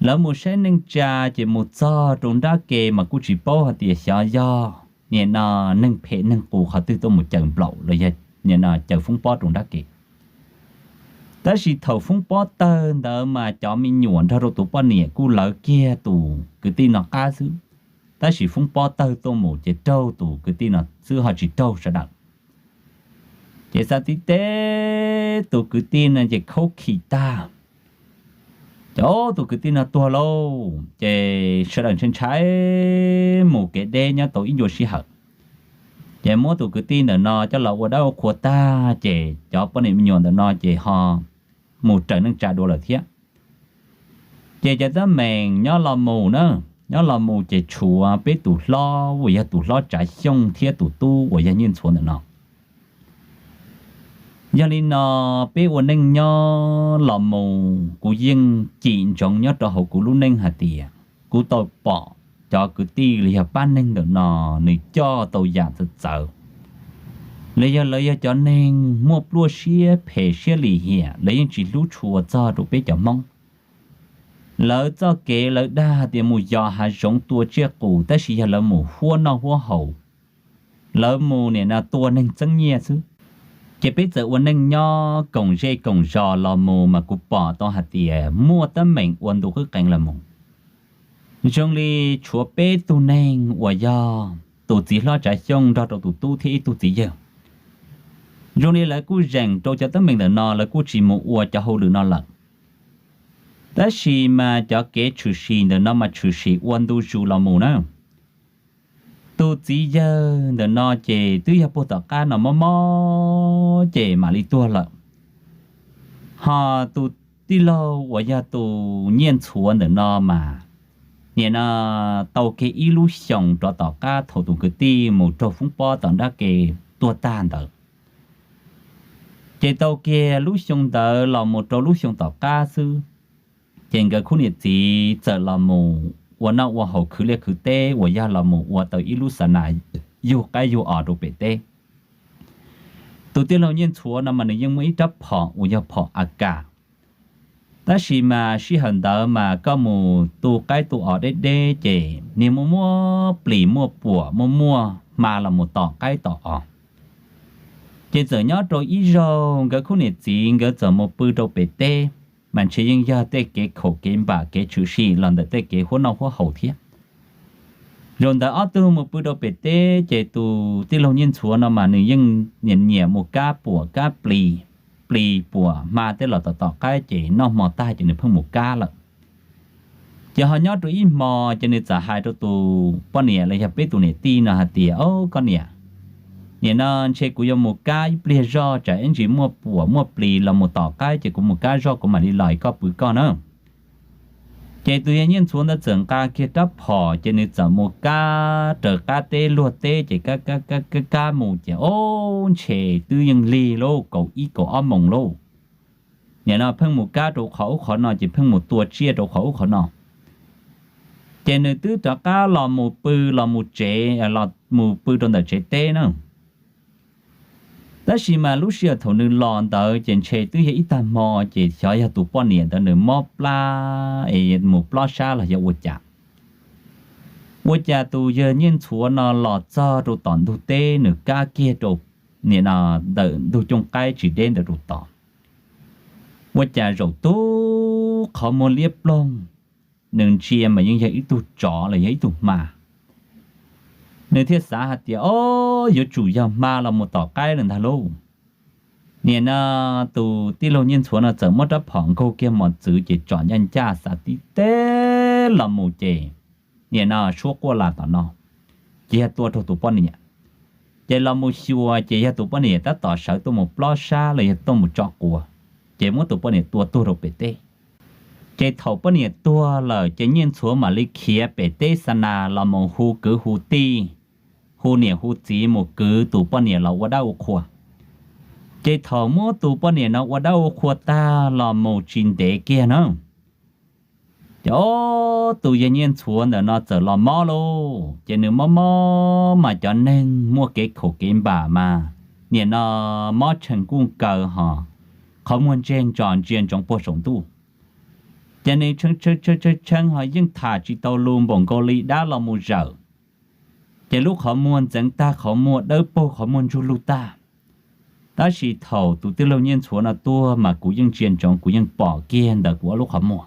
Lawv mus saib neej tsa ces mus txog rau nrab ke mas kuj tsis paub hais tias xyov yog nim no neeg phem neeg qus qhov twg tuaj mus caws nplaum los yog nim no caws foob pob rau nrab ke. Tab sis thaum foob pob tawg ntawd mas cov me nyuam nrog rau tus poj niam kuj lawv kiag tus kwv tij no qab xwb, tab sis foob pob tawg tuaj mus ces raug tus kwv tij no xwb ho tsis raug sawv daws. Ces xav tib teb tus kwv tij no ces khaub khim tag, ces tus kwv tij no tuag lauj ces sawv daws ntshai ntshai mus kev deb nyob tau ib ncua sij hawm. Ces muab tus kwv tij ntawm no coj los ua dab ua qhua tag ces cov poj niam me nyuam ntawm no ces ho mus raws neej tsa dua lawm thiab. Ces cov teeb meem nyob los mus na, nyob los mus ces tshuav peb tus hlob uas yog tus hlob Tsav Xyooj thiab tus tub uas yog Nyiaj Ntxhuav ntawm no. Yog li no, peb ua neej nyob los mus kuv yeej cim ntsoov nyob rau hauv kuv lub neej hais tias kuv tau pom cov kwv tij los yog pab neeg ntawm no nws coj tau yam txawv txawv, los yog lawv yog cov neeg muaj pluaj siab phem siab lim hiam, lawv yeej tsis hlub tshua txog rau peb cov Hmoob. Lawv txoj kev lawv dag tias mus yos hav zoov tua tsiaj qus, tab sis yog lawv mus huab noj huab haus, lawv mus nim no tua neeg txeeb nyiaj xwb. Ces peb txawm ua neej nyob koom zej koom zos los mus mas kuv pom tau hais tias muaj teeb meem ua ntu qwb qees los mus. Zoo li tshuav peb tug neeg uas yog tus txiv hlob Tsav Xyooj nrog rau tus tub thiab ib tug txiv yawg. Zoo li lawv kuj zeem rau cov teeb meem ntawm no lawv kuj tsis mus ua cov hauj lwm no lawm. Tab sis mas cov kev tshwm sim ntawm no mas tshwm sim ua ntu zus los mus na. Tus txiv yawg ntawm no ces twb yog puag tom qab no mob mob ces mam li tuag lawm. Ho tus tij laug uas yog tus Nyiaj Ntxhuav ntawm no mas nim no tau kiag ib lub xyoos rov tom qab thaum tus kwv tij mus raug foob pob tom nrab ke tuag tag ntawd. Ces tau kiag lub xyoo ntawd los mus rau lub xyoo tom qab xwb, ces nkawd khub niam txiv txawm los mus ua noj ua haus khwv liaj khwv teb uas yog los mus ua tau ib lub xa nas yug qaib yug os rau pem teb. Tus tij laug Nyiaj Ntxhuav no mas nws yeej muaj ib rab phom uas yog phom A Kas. Tab sis mas sij hawm ntawd mas koj mus tu qaib tu os deb deb ces niag muaj muaj plis muaj puam muaj muaj hma los mus tom qaib tom os. Ces txawm nyob rau ib zaug nkawd khub niam txiv nkawd txawm mus pw rau pem teb, mas ntshe yeej yog tej kev khaum kev npam kev tshwm sim los ntawm tej kev huab noj huab haus thiab. Zaum ntawd ob tug mus pw rau pem teb ces tus tij laug Nyiaj Ntxhuav no mas nws yeej nyiam nyiam mus kab puam kab plis, plis puam hma tej los tom tom qaib ces noj hmo tag ces nws pheej mus kab lawm. Ces ho nyob rau ib hmo ces nws txawm hais rau tus poj niam los yog peb tus niam tij no hais tias, Au koj niam, nim no ntshe kuv yuav mus kab ib pliag zoj tsam ib ntsis muaj puam muaj plis los mus tom qaib ces kuv mus kab zoj kuv mam li los koj pw koj na. Ces tus yawg Nyiaj Ntxhuav ntawd txawm nqa kiag rab phom ces nws txawm mus kab raws qab teb luag teb ces kab kab kab kab mus ces ub ntshe twb yeej lig lauj, kaum ib kaum ob moos lauj. Nim no pheej mus kab rau qhov ub qhov no ces pheej mus tua tsiaj rau qhov ub qhov no. Ces nws twb rov qab los mus pw los mus tsev, los mus pw rau ntawm tsev teb na. Tab sis mas lub sij hawm thaum nws los ntawd ces ntshe twb yog ib tag hmo ces xyov yog tus poj niam ntawd nws mob plab es mus plob sab los yog ua cas. Ua cas tus yawg Nyiaj Ntxhuav no los txog rau tom ntug teb nws kab kiag rau nim no ntawm ntug cooj qaib tsis deb ntawd rau tod. ua cas zaum tub qhov muag liab ploog, nws ntsia mas yeej yog ib tug tsov los yog ib tug hma. Nws thiaj xav hais tias, o, yuav tsum yog hma los mus tom qaib lawm ntag lauj. Nim no tus tij laug Nyiaj Ntxhuav no txawm muab rab phom nkaug kiag mos txwv ces tsom ncaj ncaj xav tib teb los mus ces nim no suab quaj las tom no, ces yog tua raug tus poj niam. Ces los mus xyuas ces yog tus poj niam tab tom sawv tuaj mus plob sab los yog tuaj mus tso quav, ces muab tus poj niam tua tuag rau pem teb. Ces thaum poj niam tuag lawm ces Nyiaj Ntxhuav mam li khiav pem teb xa nas los mus hu kwv hu tij, hu niam hu txiv mus kwv tus poj niam los ua dab ua qhua. Ces thaum muab tus poj niam no ua dab ua qhua tag los mus tsis ntev kiag na, ces ob tug yawg Nyiaj Ntxhuav ntawm no txawm los mob lauj. Ces nws mob mob mas cov neeg muaj kev khaum kev npam mas nim no mob tshee kuj kaws hos qhov muag ntseg ntsos ntsia ntsoov puag saum ntuj. Ces nws tshee tshee tshee ho yeej tham tsis tau lus npaum nkaus li dab los mus zawm. Ces lub qhov muag ntxeev tag qhov muag dawb paug qhov muag ntsug lug tag. Tab sis thaum tus tij laug Nyiaj Ntxhuav no tuag mas kuv yeej ntsia ntsoov kuv yeej pom kiag ntawm kuv ob lub qhov muag.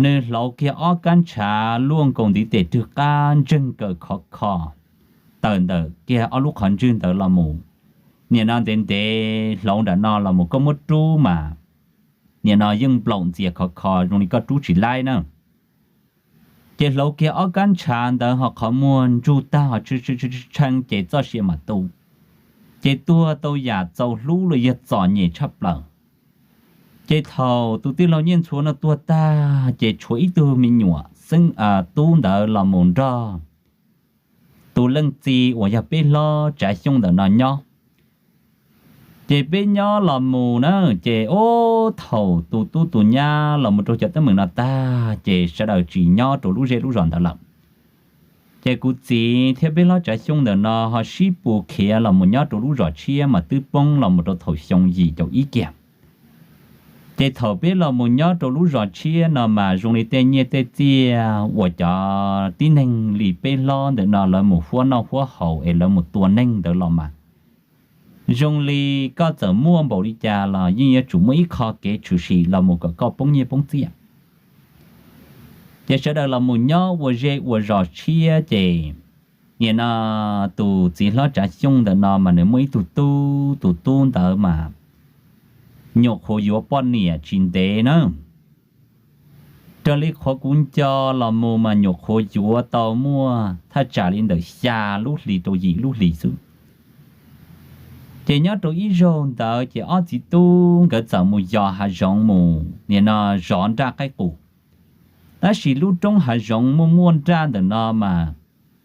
Nws hlauv kiag ob kab ntshav luaj nkaus ntiv tes rwg qab ntseeg kaws khov kho tawm ntawm kiag ob lub qhov ntswg ntawd los mus. Nim no ntev ntev hlauv nram no los mus koj muab rub mas nim no yeej nplaum ntxias khov kho zoo li koj rub tsis laib na. Ces hlauv kiag ob kab ntshav ntawd ho qhov muag ntsug tag ho tshee ces txoj sia mam tu. Ces tuag tau yam txaus hlub los yog txom nyem tshaj plaws. Ces thaum tus tij laug Nyiaj Ntxhuav no tuag tag ces tshuav ib tug me nyuam xeeb tub ntawd los mus nrog tus leej txiv uas yog peb hlob Tsav Xyooj ntawm no nyob. Ces peb nyob los mus na, ces ub thaum tus tub tus nyab los mus rau cov teeb meem no tag ces sawv daws tsis nyob rau lub zej lub zos ntawd lawm. Ces kuv txiv thiab peb hlob Tsav Xyooj ntawm no ho sib pus khiav los mus nyob rau lub zos tshiab mas twb poob los mus rau thaum xyoo yim caum ib kiag. Ces thaum peb los mus nyob rau lub zos tshiab no mas zoo li tej nyiaj tej txiaj uas cov tib neeg li peb hlob ntawm no lawv mus huab noj huab haus es lawv mus tua neeg ntawd los mas zoo li koj txawm muaj npaum li cas los yeej yuav tsum muaj ib qho kev tshwm sim los mus kom koj poob nyiaj poob txiaj. Ces sawv daws los mus nyob ua zej ua zos tshiab ces nim no tus txiv hlob Tsav Xyooj ntawm no mas nws muaj ib tug tub, tus tub ntawd mas nyuam qhuav yuav poj niam tsis ntev na. Raws li qhov kuv nco los mus mas nyuam qhuav yuav tau muaj thaj tsam li ntawm xya lub hlis rau yim lub hlis xwb. Ces nyob rau ib zaug ntawd ces ob txiv tub nkawd txawm mus yos hav zoov mus nim no zov nraj qaib qus. Tab sis lub roob hav zoov muaj muaj nraj ntawm no mas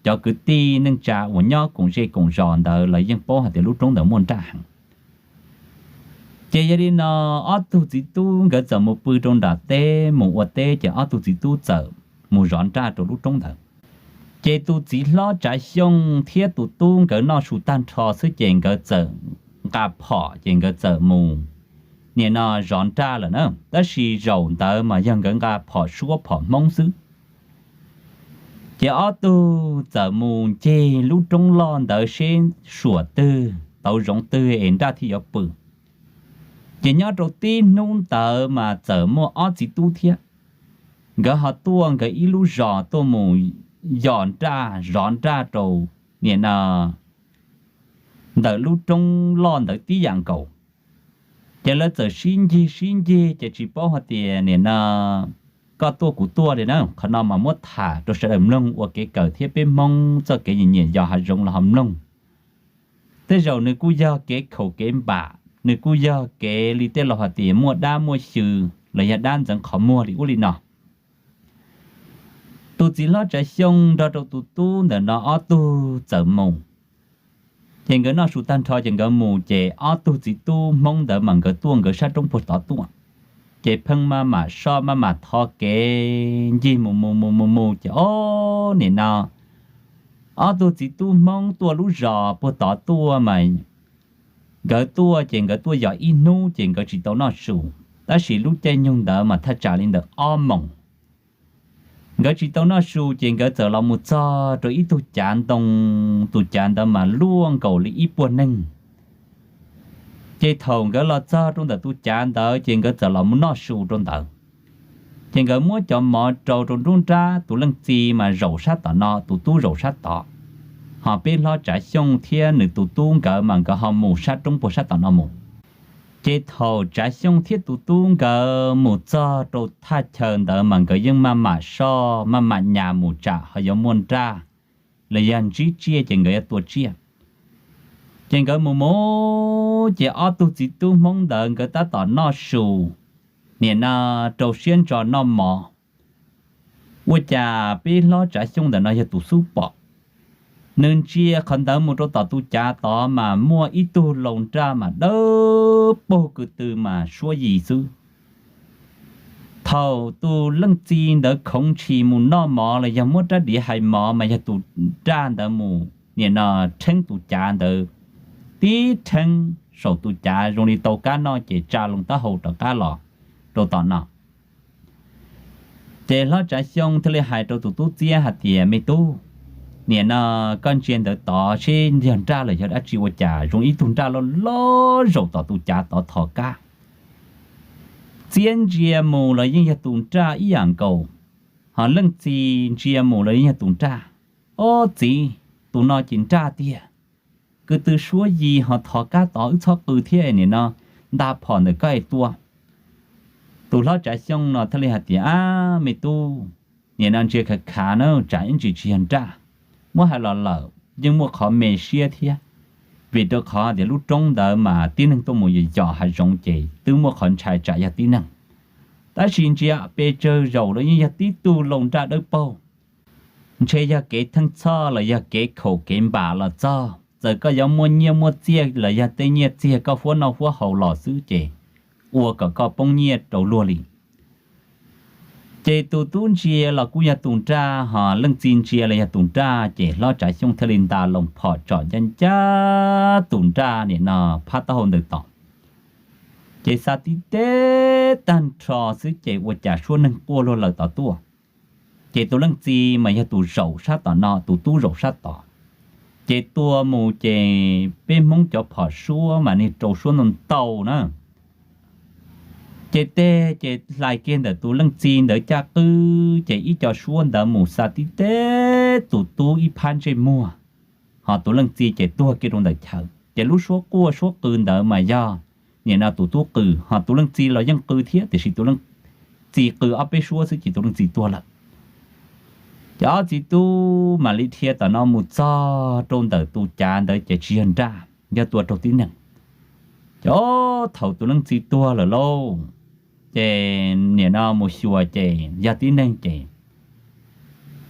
cov kwv tij neej tsa uas nyob koom zej koom zos ntawd lawv yeej paub hais tias lub roob ntawd muaj nraj heev. Ces yog li no ob tug txiv tub nkawd txawm mus pw rau nram teb mus ua teb ces ob tug txiv tub txawm mus zov nraj rau lub roob ntawd. Ces tus txiv hlob Tsav Xyooj thiab tus tub nkawd noj su tag nrho xwb ces nkawd txawm nqa phom ces nkawd txawm mus nim no zov nraj lawm na. Tab sis zaum ntawd mas yog nkawd nqa phom suab phom Hmoob xwb. Ces ob tug txawm mus ncig lub roob loj ntawd seb suam twg tauv zoov twg es nraj thiaj yuav pw. Ces nyob rau tib hnub ntawd mas txawm muaj ob txiv tub thiab, nkawd ho tuaj nkawd ib lub zos tuaj mus yos nraj zov nraj rau nim no ntawm lub roob loj ntawd tib yam nkaus. Ces lawv txawm sib ncig sib ncig ces tsis paub hais tias nim no koj tuaj kuv tuaj li na. Qhov no mas muab tham rau sawv daws mloog ua kev kawm thiab peb Hmoob txoj kev nyiam nyiam yos hav zoov los ho mloog. Tej zaum nws kuj yog kev khaum kev npam, nws kuj yog kev li tej laus hais tias muaj dab muaj xyw los yog dab ntxeev qhov muag li ub li no. Tus txiv hlob Tsav Xyooj nrog rau tus tub ntawm no ob tug txawm mus. Ces nkawd noj su tag nrho ces nkawd mus ces ob tug txiv tub Hmoob ntawd mas nkawd tuaj nkawd sab roob puag tod tuaj. Ces pheej maj mam soj maj mam tho kev ncig mus mus mus mus mus ces ob nim no ob tug txiv tub Hmoob tuaj lub zos puag tod tuaj mas nkawd tuaj ces nkawd tuaj yos ib hnub ces nkawd tsis tau noj su. Tab sis lub caij nyoog ntawd mas thaj tsam li ntawm ob moos. Nkawd tsis tau noj su ces nkawd txawm los mus txog rau ib tug cav ntoo, tus cav ntawd mas luaj nkaus li ib puag neeg. Ces thaum nkawd los txog rau ntawm tus cav ntawd ces nkawd txawm los mus noj su rau ntawd. Ces nkawd muab cov mov rau rau nruab nrab, tus leej txiv mas zaum sab tom no, tus tub zaum sab tod, ho peb hlob Tsav Xyooj thiab nws tus tub nkawd mas nkawd ho mus sab roob puag sab tom no mus. Ces thaum Tsav Xyooj thiab tus tub nkawd mus txog rau thaj chaw ntawd mas nkawd yeej maj mam soj maj mam nyas mus tsam ho yuav muaj nraj los yog ntsib tsiaj ces nkawd yuav tua tsiaj. Ces nkawd mus mus ces ob tug txiv tub Hmoob ntawd nkawd tab tom noj su, nim no rau siab ntso noj mov. Ua cas peb hlob Tsav Xyooj ntawm no yog tus xub pom, nws ntsia qhov ntawd mus rau tom tus cav tod mas muaj ib tug laus nraj mas dawb paug ko tw mas suab yis xwb. Thaum tus leej txiv ntawd khoov ntshis mus noj mov los yog muab rab diav hais mov mas yog tus nraj ntawd mus nim no rheeb tus cav ntawd, tib rheeb saum tus cav zoo li tau kab noj ces tsa loo taub hau rov qab los rau tom no. Ces hlob Tsav Xyooj thiaj li hais rau tus tub txiab hais tias, me tub, nim no koj ntsia ntawd tod seb yog nraj los yog dab tsi, ua cas zoo ib tug nraj loj loj zaum tom tus cav tod thov kab. Txiab ntsia mus los yeej yog tus nraj ib yam nkaus, ho leej txiv ntsia mus los yeej yog tus nraj. Ob txiv, tus no ces nraj tiag, ko tw suab yis ho thov kab tod, wb txhob qw thiab, nim no nta phom ntawm koj es tua. Tus hlob Tsav Xyooj no thiaj li hais tias, ab me tub, nim no ntsia khav khav na, tsam ib ntsis tsis yog nraj. Muab hais los lawm yeej muaj qhov me siab thiab, vim rau qhov tias lub roob ntawd mas tib neeg tuaj mus yos yos hav zoov ces twb muaj qhov ntshai tsam yog tib neeg. Tab sis ntsia pes tsawg zaum los yeej yog tib tug laus nraj dawb paug. Ntshe yog kev theej txhoj los yog kev khaum kev npam los txog, txawm koj yuav muaj nyiaj muaj txiaj los yog tej nyiaj txiag koj huab noj huab haus los xwb ces ua kom koj poob nyiaj rau luag li. Ces tus tub ntsia los kuj yog tus nraj, ho leej txiv ntsia los yog tus nraj, ces hlob Tsav Xyooj thiaj li nta loo phom tsom ncaj ncaj tus nraj nim no phab taub hau ntawm tod. Ces xa tib teb tag nrho xwb ces ua cas suab neeg quaj luag lawm tom tuaj. Ces tus leej txiv mas yog tus zaum sab tom no, tus tub zaum sab tod. Ces tua mus ces peb Hmoob cov phom suab mas niag rau suab ntau ntau na. Ces tej ces hlais kiag ntawm tus leej txiv ntawd caj qwb ces ib co suab ntawd mus xa tib teb tus tub ib phab ntsej muag, ho tus leej txiv ces tuag kiag rau ntawm chaw. Ces lub suab quaj suab qw ntawd mas yog nim no tus tub qw, ho tus leej txiv los yeej qw thiab, tiam sis tus leej txiv qw ob peb suab xwb ces tus leej txiv tuag lawm. Ces ob txiv tub mam li dhia tom no mus txog rau ntawm tus cav ntawd ces tsis yog nraj, yog tua raug tib neeg. Ces ob thaum tus leej txiv tuag lawm lauj, ces nim no mus xyuas ces yog tib neeg ces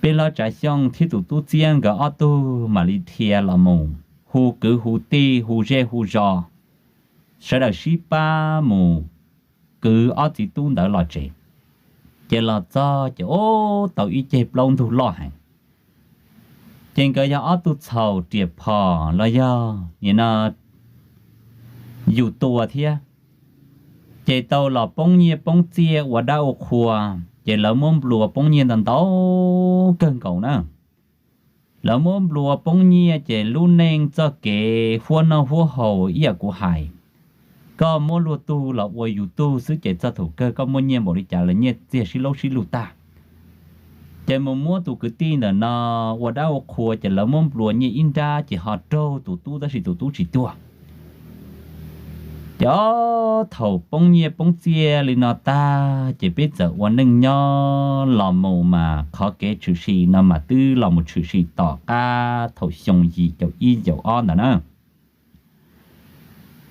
peb hlob Tsav Xyooj thiab tus tub txiab nkawd ob tug mam li dhia los mus hu kwv hu tij hu zej hu zos, sawv daws sib pab mus kwv ob txiv tub ntawd los tsev. Ces los txog ces ub tau ib ceg plaub ntug loj heev. Ces nkawd yog ob tug txhaum riam phom los yog nim no yus tua thiab, ces tau los poob nyiaj poob txiaj ua dab ua qhua, ces lawv muab nplua poob nyiaj ntau ntau kawg nkaus na. Lawv muab nplua poob nyiaj ces lub neej txoj kev huab noj huab haus ib yam kuv hais, koj muab luag tug los ua yus tug xwb ces txog thaum kawg koj muaj nyiaj npaum li cas los nyiaj txiag sib laub sib lug tag. Ces mus muab tus kwv tij ntawm no ua dab ua qhua ces lawv muab nplua nyiaj ib nrab ces ho raug tus tub tab sis tus tub tsis tuag. Ces ob thaum poob nyiaj poob txiaj li no tag ces peb txawm ua neej nyob los mus mas qhov kev tshwm sim no mas twb los mus tshwm sim tom qab thaum xyoo yim caum ib caum ob ntawd na.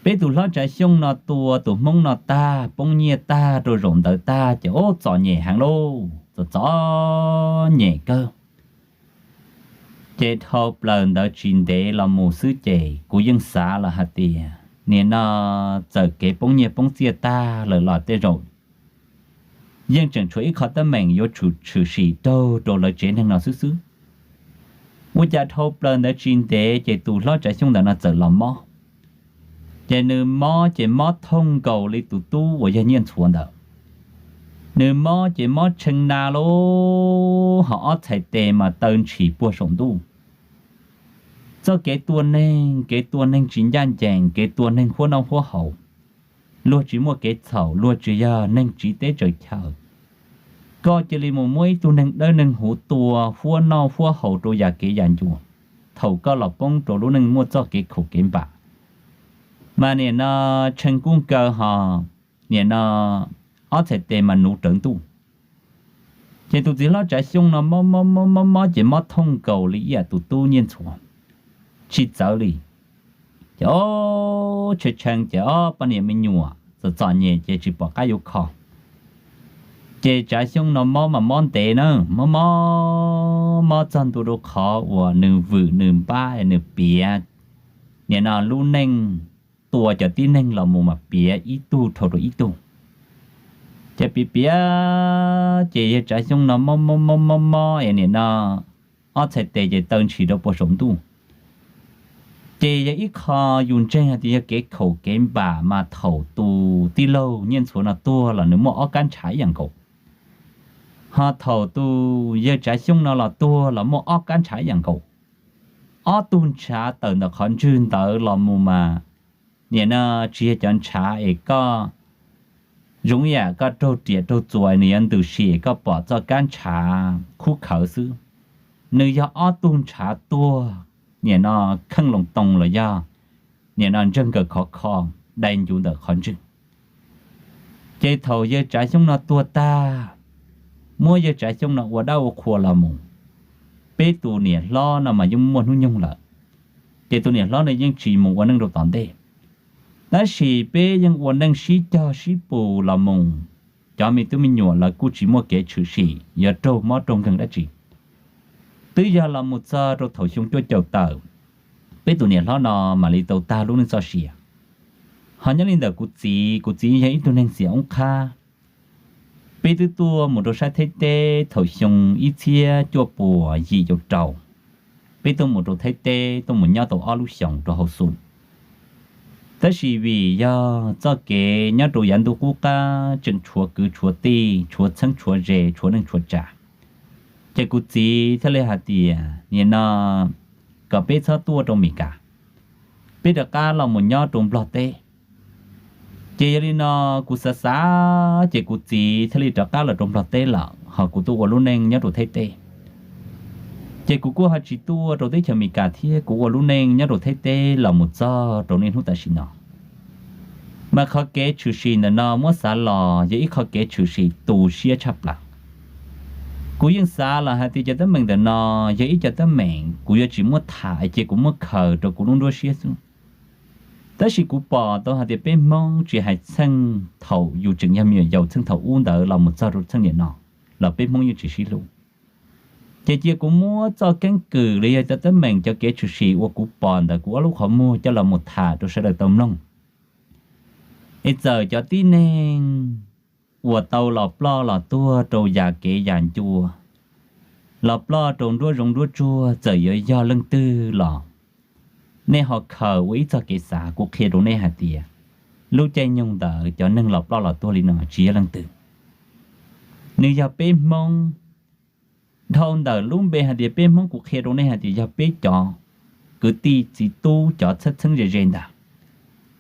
Peb tus hlob Tsav Xyooj no tua tus Hmoob no tag poob nyiaj tag rau zaum ntawd tag ces ub txom nyem heev lauj, txom txom nyem kawg. Ces dhau plaws ntawd tsis ntev los mus xwb ces kuv yeej xav lawm hais tias nim no txawm kev poob nyiaj poob txiaj tag lawm los tej zaum yeej tseem tshuav ib qho teeb meem yuav tsum tshwm sim raug rau lawv tsev neeg no xwb xwb. Ua cas dhau plaws ntawd tsis ntev ces tus hlob Tsav Xyooj ntawd no txawm los mob. Ces nws mob ces mob thooj nkaus li tus tub uas yog Nyiaj Ntxhuav ntawd. Nws mob ces mob tshee na lauj, ho ob txhais tes mas taw ntshis puag saum ntuj. Txoj kev tua neeg, kev tua neeg tsis ncaj ncees, kev tua neeg huab noj huab haus, luag tsis muaj kev txhaum, luag tsis yog neeg tsiv teb tsaws chaw. Koj cia li mus muab ib tug neeg dawb neeg huv tua huab noj huab haus rau yam kev yam ncua, thaum koj los poob rau lub neej muaj txoj kev khaum kev npam. Mas nim no tshee kuj nkaw ho, nim no ob txhais tes mas nuv rawv ntuj. Ces tus txiv hlob Tsav Xyooj no mob mob mob mob mob ces mob thooj nkaus li ib yam tus tub Nyiaj Ntxhuav, tsis txawv li. Ces ob tshee tshee ces ob poj niam me nyuam txom txom nyem ces tsis pom qab yuav kho. Ces Tsav Xyooj no mob mas mob ntev na, mob mob mob txog ntua rau qhov uas nws vwm nws npab nws piav, nim no lub neej tua cov tib neeg los mus mas piav ib tug dhau rau ib tug. Ces piav piav ces yawg Tsav Xyooj no mob mob mob mob mob es nim no ob txhais tes ces taw ntshis rau puag saum ntuj. Ces yog ib qho yus ntseeg hais tias yog kev khaum kev npam mas thaum tus tij laug Nyiaj Ntxhuav no tuag los nws muaj ob kab ntshav ib yam nkaus, ho thaum tus yawg Tsav Xyooj no los tuag los muaj ob kab ntshav ib yam nkaus. Ob tug ntshav tawm ntawm qhov ntswg ntawd los mus mas, nim no tsis yog cov ntshav es koj zoo ib yam koj raug riam raug txuas nws yuav ntws si es koj pom txoj kab ntshav khub khawv xwb. Nws yog ob tug ntshav tuag, nim no kheej loo too los yog nim no ntsawg nkaws khov kho, dai ncuv ntawm qhov ntswg. Ces thaum yawg Tsav Xyooj no tuag tag, muab yawg Tsav Xyooj no ua dab ua qhua los mus, peb tus niam hlob no mas yeej muaj hnub nyoog lawm, ces tus niam hlob no yeej tsis mus ua neej rau tom ntej. Tab sis peb yeej ua neej sib cog sib pus los mus, cov me tub me nyuam lawv kuj tsis muaj kev tshwm sim yuav raug mob raug nkeeg dab tsi. Twb yog los mus txog rau thaum xyoo cuaj caum tawm, peb tus niam hlob no mam li tau tag lub neej txoj sia. Ho nyob li ntawm kuv txiv, kuv txiv yog ib tug neeg xiam oob qhab. Peb twb tuaj mus rau sab Thaib teb thaum xyoo ib txhiab cuaj puas yim caum rau. Peb tuaj mus rau Thaib teb tuaj mus nyob tau ob lub xyoos rau hauv xus. Tab sis vim yog txoj kev nyob rau yav ntuj qub qab tseem tshuav kwv tshuav tij, tshuav txheeb tshuav ze, tshuav neej tshuav tsav, ces kuv txiv thiaj li hais tias nim no kom peb txhob tuaj rau Mes Kas, peb rov qab los mus nyob rau Nplog teb. Ces yog li no kuv xav xav ces kuv txiv thiaj li rov qab los rau Nplog teb lawm, ho kuv tuaj ua lub neej nyob rau Thaib teb. Ces kuv kuj ho tsis tuaj rau teb chaws Mes Kas thiab, kuv ua lub neej nyob rau Thaib teb los mus txog rau niaj hnub tam sim no. Mas qhov kev tshwm sim ntawm no muab xav los yog ib qho kev tshwm sim tu siab tshaj plaws. Kuv yeej xav los hais tias cov teeb meem ntawm no yog ib cov teeb meem kuv yuav tsis muab tham cia kuv muab khaws rau kuv lub nruab siab xwb. Tab sis kuv pom tau hais tias peb Hmoob tsis hais txheej thaum yus tseem yog me nyuam yaus txheej thaum ub ntawd los mus txog rau txheej niaj no los peb Hmoob yeej tsis sib hlub. Ces cia kuv muab txoj keeb kwm los yog cov teeb meem cov kev tshwm sim uas kuv pom ntawm kuv ob lub qhov muag coj los mus tham rau sawv daws tau mloog. Es txawm cov tib neeg uas tau los ploj los tuag rau yam kev yam ncua, los ploj rau nruab zoov nruab tsuag, txawm yuav yog leej twg los, nej ho khaws ua ib txoj kev xav, kuv qhia rau nej hais tias lub caij nyoog ntawd cov neeg los ploj los tuag li no tsis yog leej twg, nws yog peb Hmoob. Dhau ntawm lub npe hais tias peb Hmoob, kuv qhia rau nej hais tias yog peb cov kwv tij txiv tub cov txheeb txheeb ze ze ntag.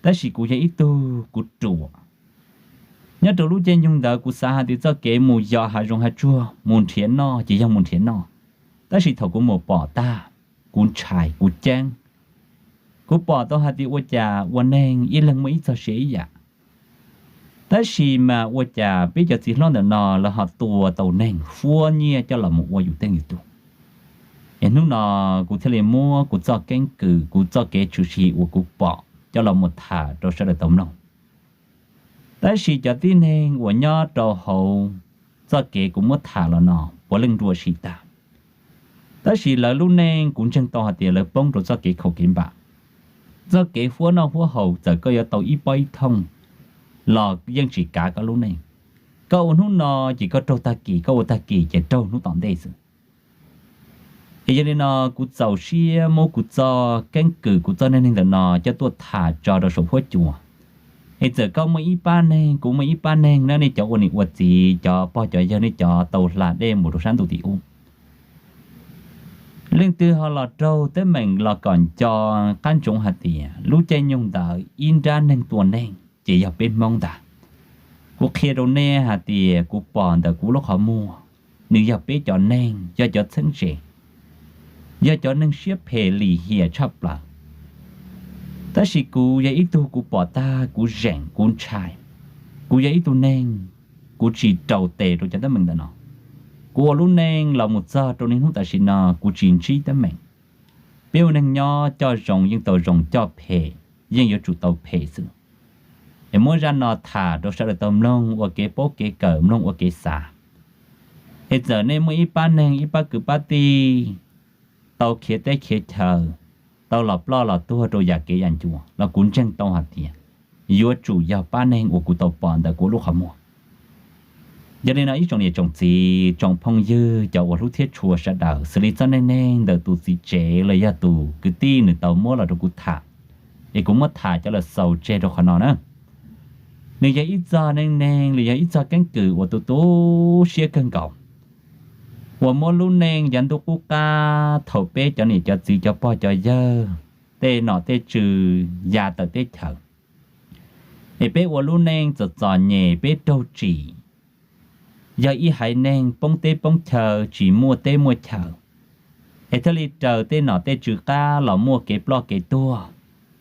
Tab sis kuv yog ib tug kuv ruam. Nyob rau lub caij nyoog ntawd kuv xav hais tias txoj kev mus yos hav zoov hav tsuag mus nrhiav noj ces yog mus nrhiav noj. Tab sis thaum kuv mus pom tag, kuv ntshai kuv ceeb. Kuv pom tau hais tias ua cas ua neeg ib leeg muaj ib txoj sia ib yam. Tab sis mas ua cas peb cov txiv hlob ntawm no lawv ho tua tau neeg fuab nyiaj coj los mus ua yus teej yus tug. Es hnub no kuv thiaj li muab kuv txoj keeb kwm, kuv txoj kev tshwm sim uas kuv pom coj los mus tham rau sawv daws tau mloog. Tab sis cov tib neeg uas nyob rau hauv txoj kev kuv muab tham los no puav leej nruam sim tag. Tab sis lawv lub neej kuv ntseeg tau hais tias lawv poob rau txoj kev khaum kev npam, txoj kev huab noj huab haus, txawm koj yuav tau ib pob ib thooj los yeej tsis kav koj lub neej. Koj ua hnub no ces koj raug tag kis, koj ua tag kis ces raug hnub tom ntej xwb. Es yog li no kuv txaus siab muab kuv txoj keeb kwm, kuv txoj neej neeg ntawm no coj tuaj tham tso rau saum huab cua. Es txawm koj muaj ib pab neeg, kuv muaj ib pab neeg na, nej cov ua niam ua txiv, cov pog cov yawg, nej cov tau hla dej mus rau sab ntuj tim ub, Leej twg ho los raug teeb meem los kom nco qab ntsoov hais tias lub caij nyoog ntawd ib nrab neeg tua neeg ces yog peb Hmoob ntag. Kuv qhia rau nej hais tias kuv pom ntawm kuv lub qhov muag, nws yog peb cov neeg, yog cov txheeb ze, yog cov neeg siab phem lim hiam tshaj plaws. Tab sis kuv yog ib tug kuv pom tag kuv zeem kuv ntshai. Kuv yog ib tug neeg, kuv tsis raus tes rau cov teeb meem ntawm no. Kuv ua lub neej los mus txog rau niaj hnub tam sim no kuv tsis ntsib teeb meem. Peb ua neeg nyob coj zoo yeej tau zoo, coj phem yeej yuav tsum tau phem xwb. Es muab zaj no tham rau sawv daws tau mloog ua kev paub kev kawm, mloog ua kev xav. Es txawm nej muaj ib pab neeg ib pab kwv pab tij tau khiav teb khiav chaw, tau los ploj los tuag rau yam kev yam ncua los kuv ntseeg tau hais tias yuav tsum yog pab neeg uas kuv tau pom ntawm kuv lub qhov muag. Yog li no ib tsoom niam tsoom txiv tsoom phooj ywg cov uas hlub thiab tshua sawv daws, xws li txoj neej neeg ntawm tus txiv tsev los yog tus kwv tij nws tau muab los rau kuv tham, es kuv muab tham coj los xaus tseg rau qhov no na. Nws yog ib txoj neej neeg los yog ib txoj keeb kwm uas tu tu siab kawg nkaus, uas muab lub neej yav ntuj qub qab thaum peb cov niam cov txiv cov pog cov yawg tej nom tej tswv ya tawm teb chaws. Es peb ua lub neej txom txom nyem peb raug tsim, yog ib haiv neeg poob teb poob chaw tsis muaj teb muaj chaw, es thiaj li raws tej nom tej tswv qab los muaj kev ploj kev tuag.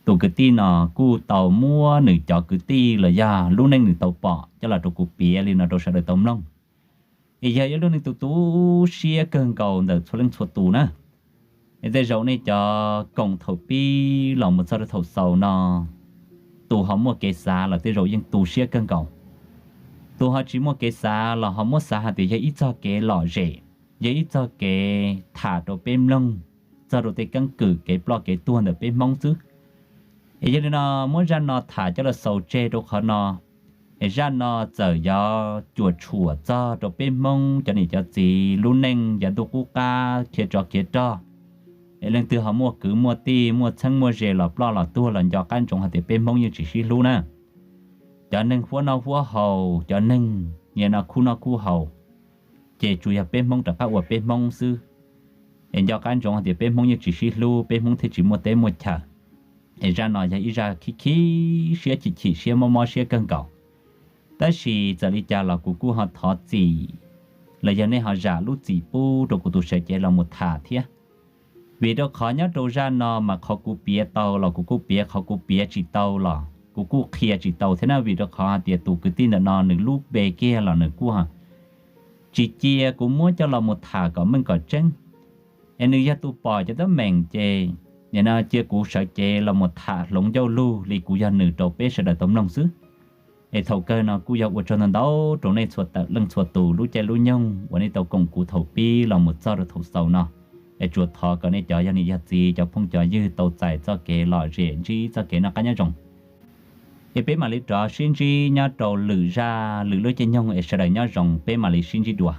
Tus kwv tij no kuj tau muab nws cov kwv tij los yog lub neej nws tau pom coj los rau kuv piav li no rau sawv daws tau mloog. Es yog ib lub neej tu tu siab kawg nkaus ntawm txhua leej txhua tus na. Es tej zaum nej cov koom thaum pib los mus txog rau thaum xaus no, tus ho muaj kev xav los tej zaum yeej tu siab kawg nkaus. Tus ho tsis muaj kev xav los ho muab xav hais tias yog ib txoj kev lom zem, yog ib txoj kev tham rau peb mloog txog rau tej keeb kwm kev ploj kev tuag ntawm peb Hmoob xwb. Es yog li no muab zaj no tham coj los xaus tseg rau qhov no. Es zaj no txawm yuav cuam tshuam txog rau peb Hmoob cov niam cov txiv lub neej yav ntuj qub qab khiav tsov khiav rog. Es leej twg ho muaj kwv muaj tij muaj txheeb muaj ze los ploj los tuag los nco qab ntsoov hais tias peb Hmoob yeej tsis sib hlub na. Cov neeg huab noj huab haus, cov neeg niaj no khuj noj khuj haus, ces tsuas yog peb Hmoob rov qab ua peb Hmoob xwb. Es nco qab ntsoov hais tias peb Hmoob yeej tsis sib hlub, peb Hmoob thiaj tsis muaj teb muaj chaw. Es zaj no yog ib zaj khib khib siab, chim chim siab, mob mob siab kawg nkaus. Tab sis txawm li cas los kuv kuj ho thov txim, los yog nej ho zam lub txim pub rau kuv tus sawv cev los mus tham thiab. Vim rau qhov nyob rau zaj no mas qhov kuv piav tau los kuv kuj piav, qhov kuv piav tsis tau los kuv kuj qhia tsis tau thiab na. Vim rau qhov hais tias tus kwv tij ntawm no nws lub npe kiag los nws kuj tsis cia kuv muab coj los mus tham kom meej kom tseeb. Es nws yog tus pom cov teeb meem ces nim no cia kuv sawv cev los mus tham hloov ncauj lug li kuv yog nws rau peb sawv daws tau mloog xwb. Es thaum kawg no kuj yog ua tsaug ntau ntau rau nej txhua tawm leej txhua tus lub caij lub nyoog uas nej tau koom kuv thaum pib los mus txog rau thaum xaus no. Es tsuas thov kom nej cov yog niam yog txiv cov phooj cov ywg tau txais txoj kev lom zem ntsib txoj kev noj qab nyob zoo. Es peb mam li rov sib ntsib nyob rau lwm zaj lwm lub caij nyoog es sawv daws nyob zoo peb mam li sib ntsib dua.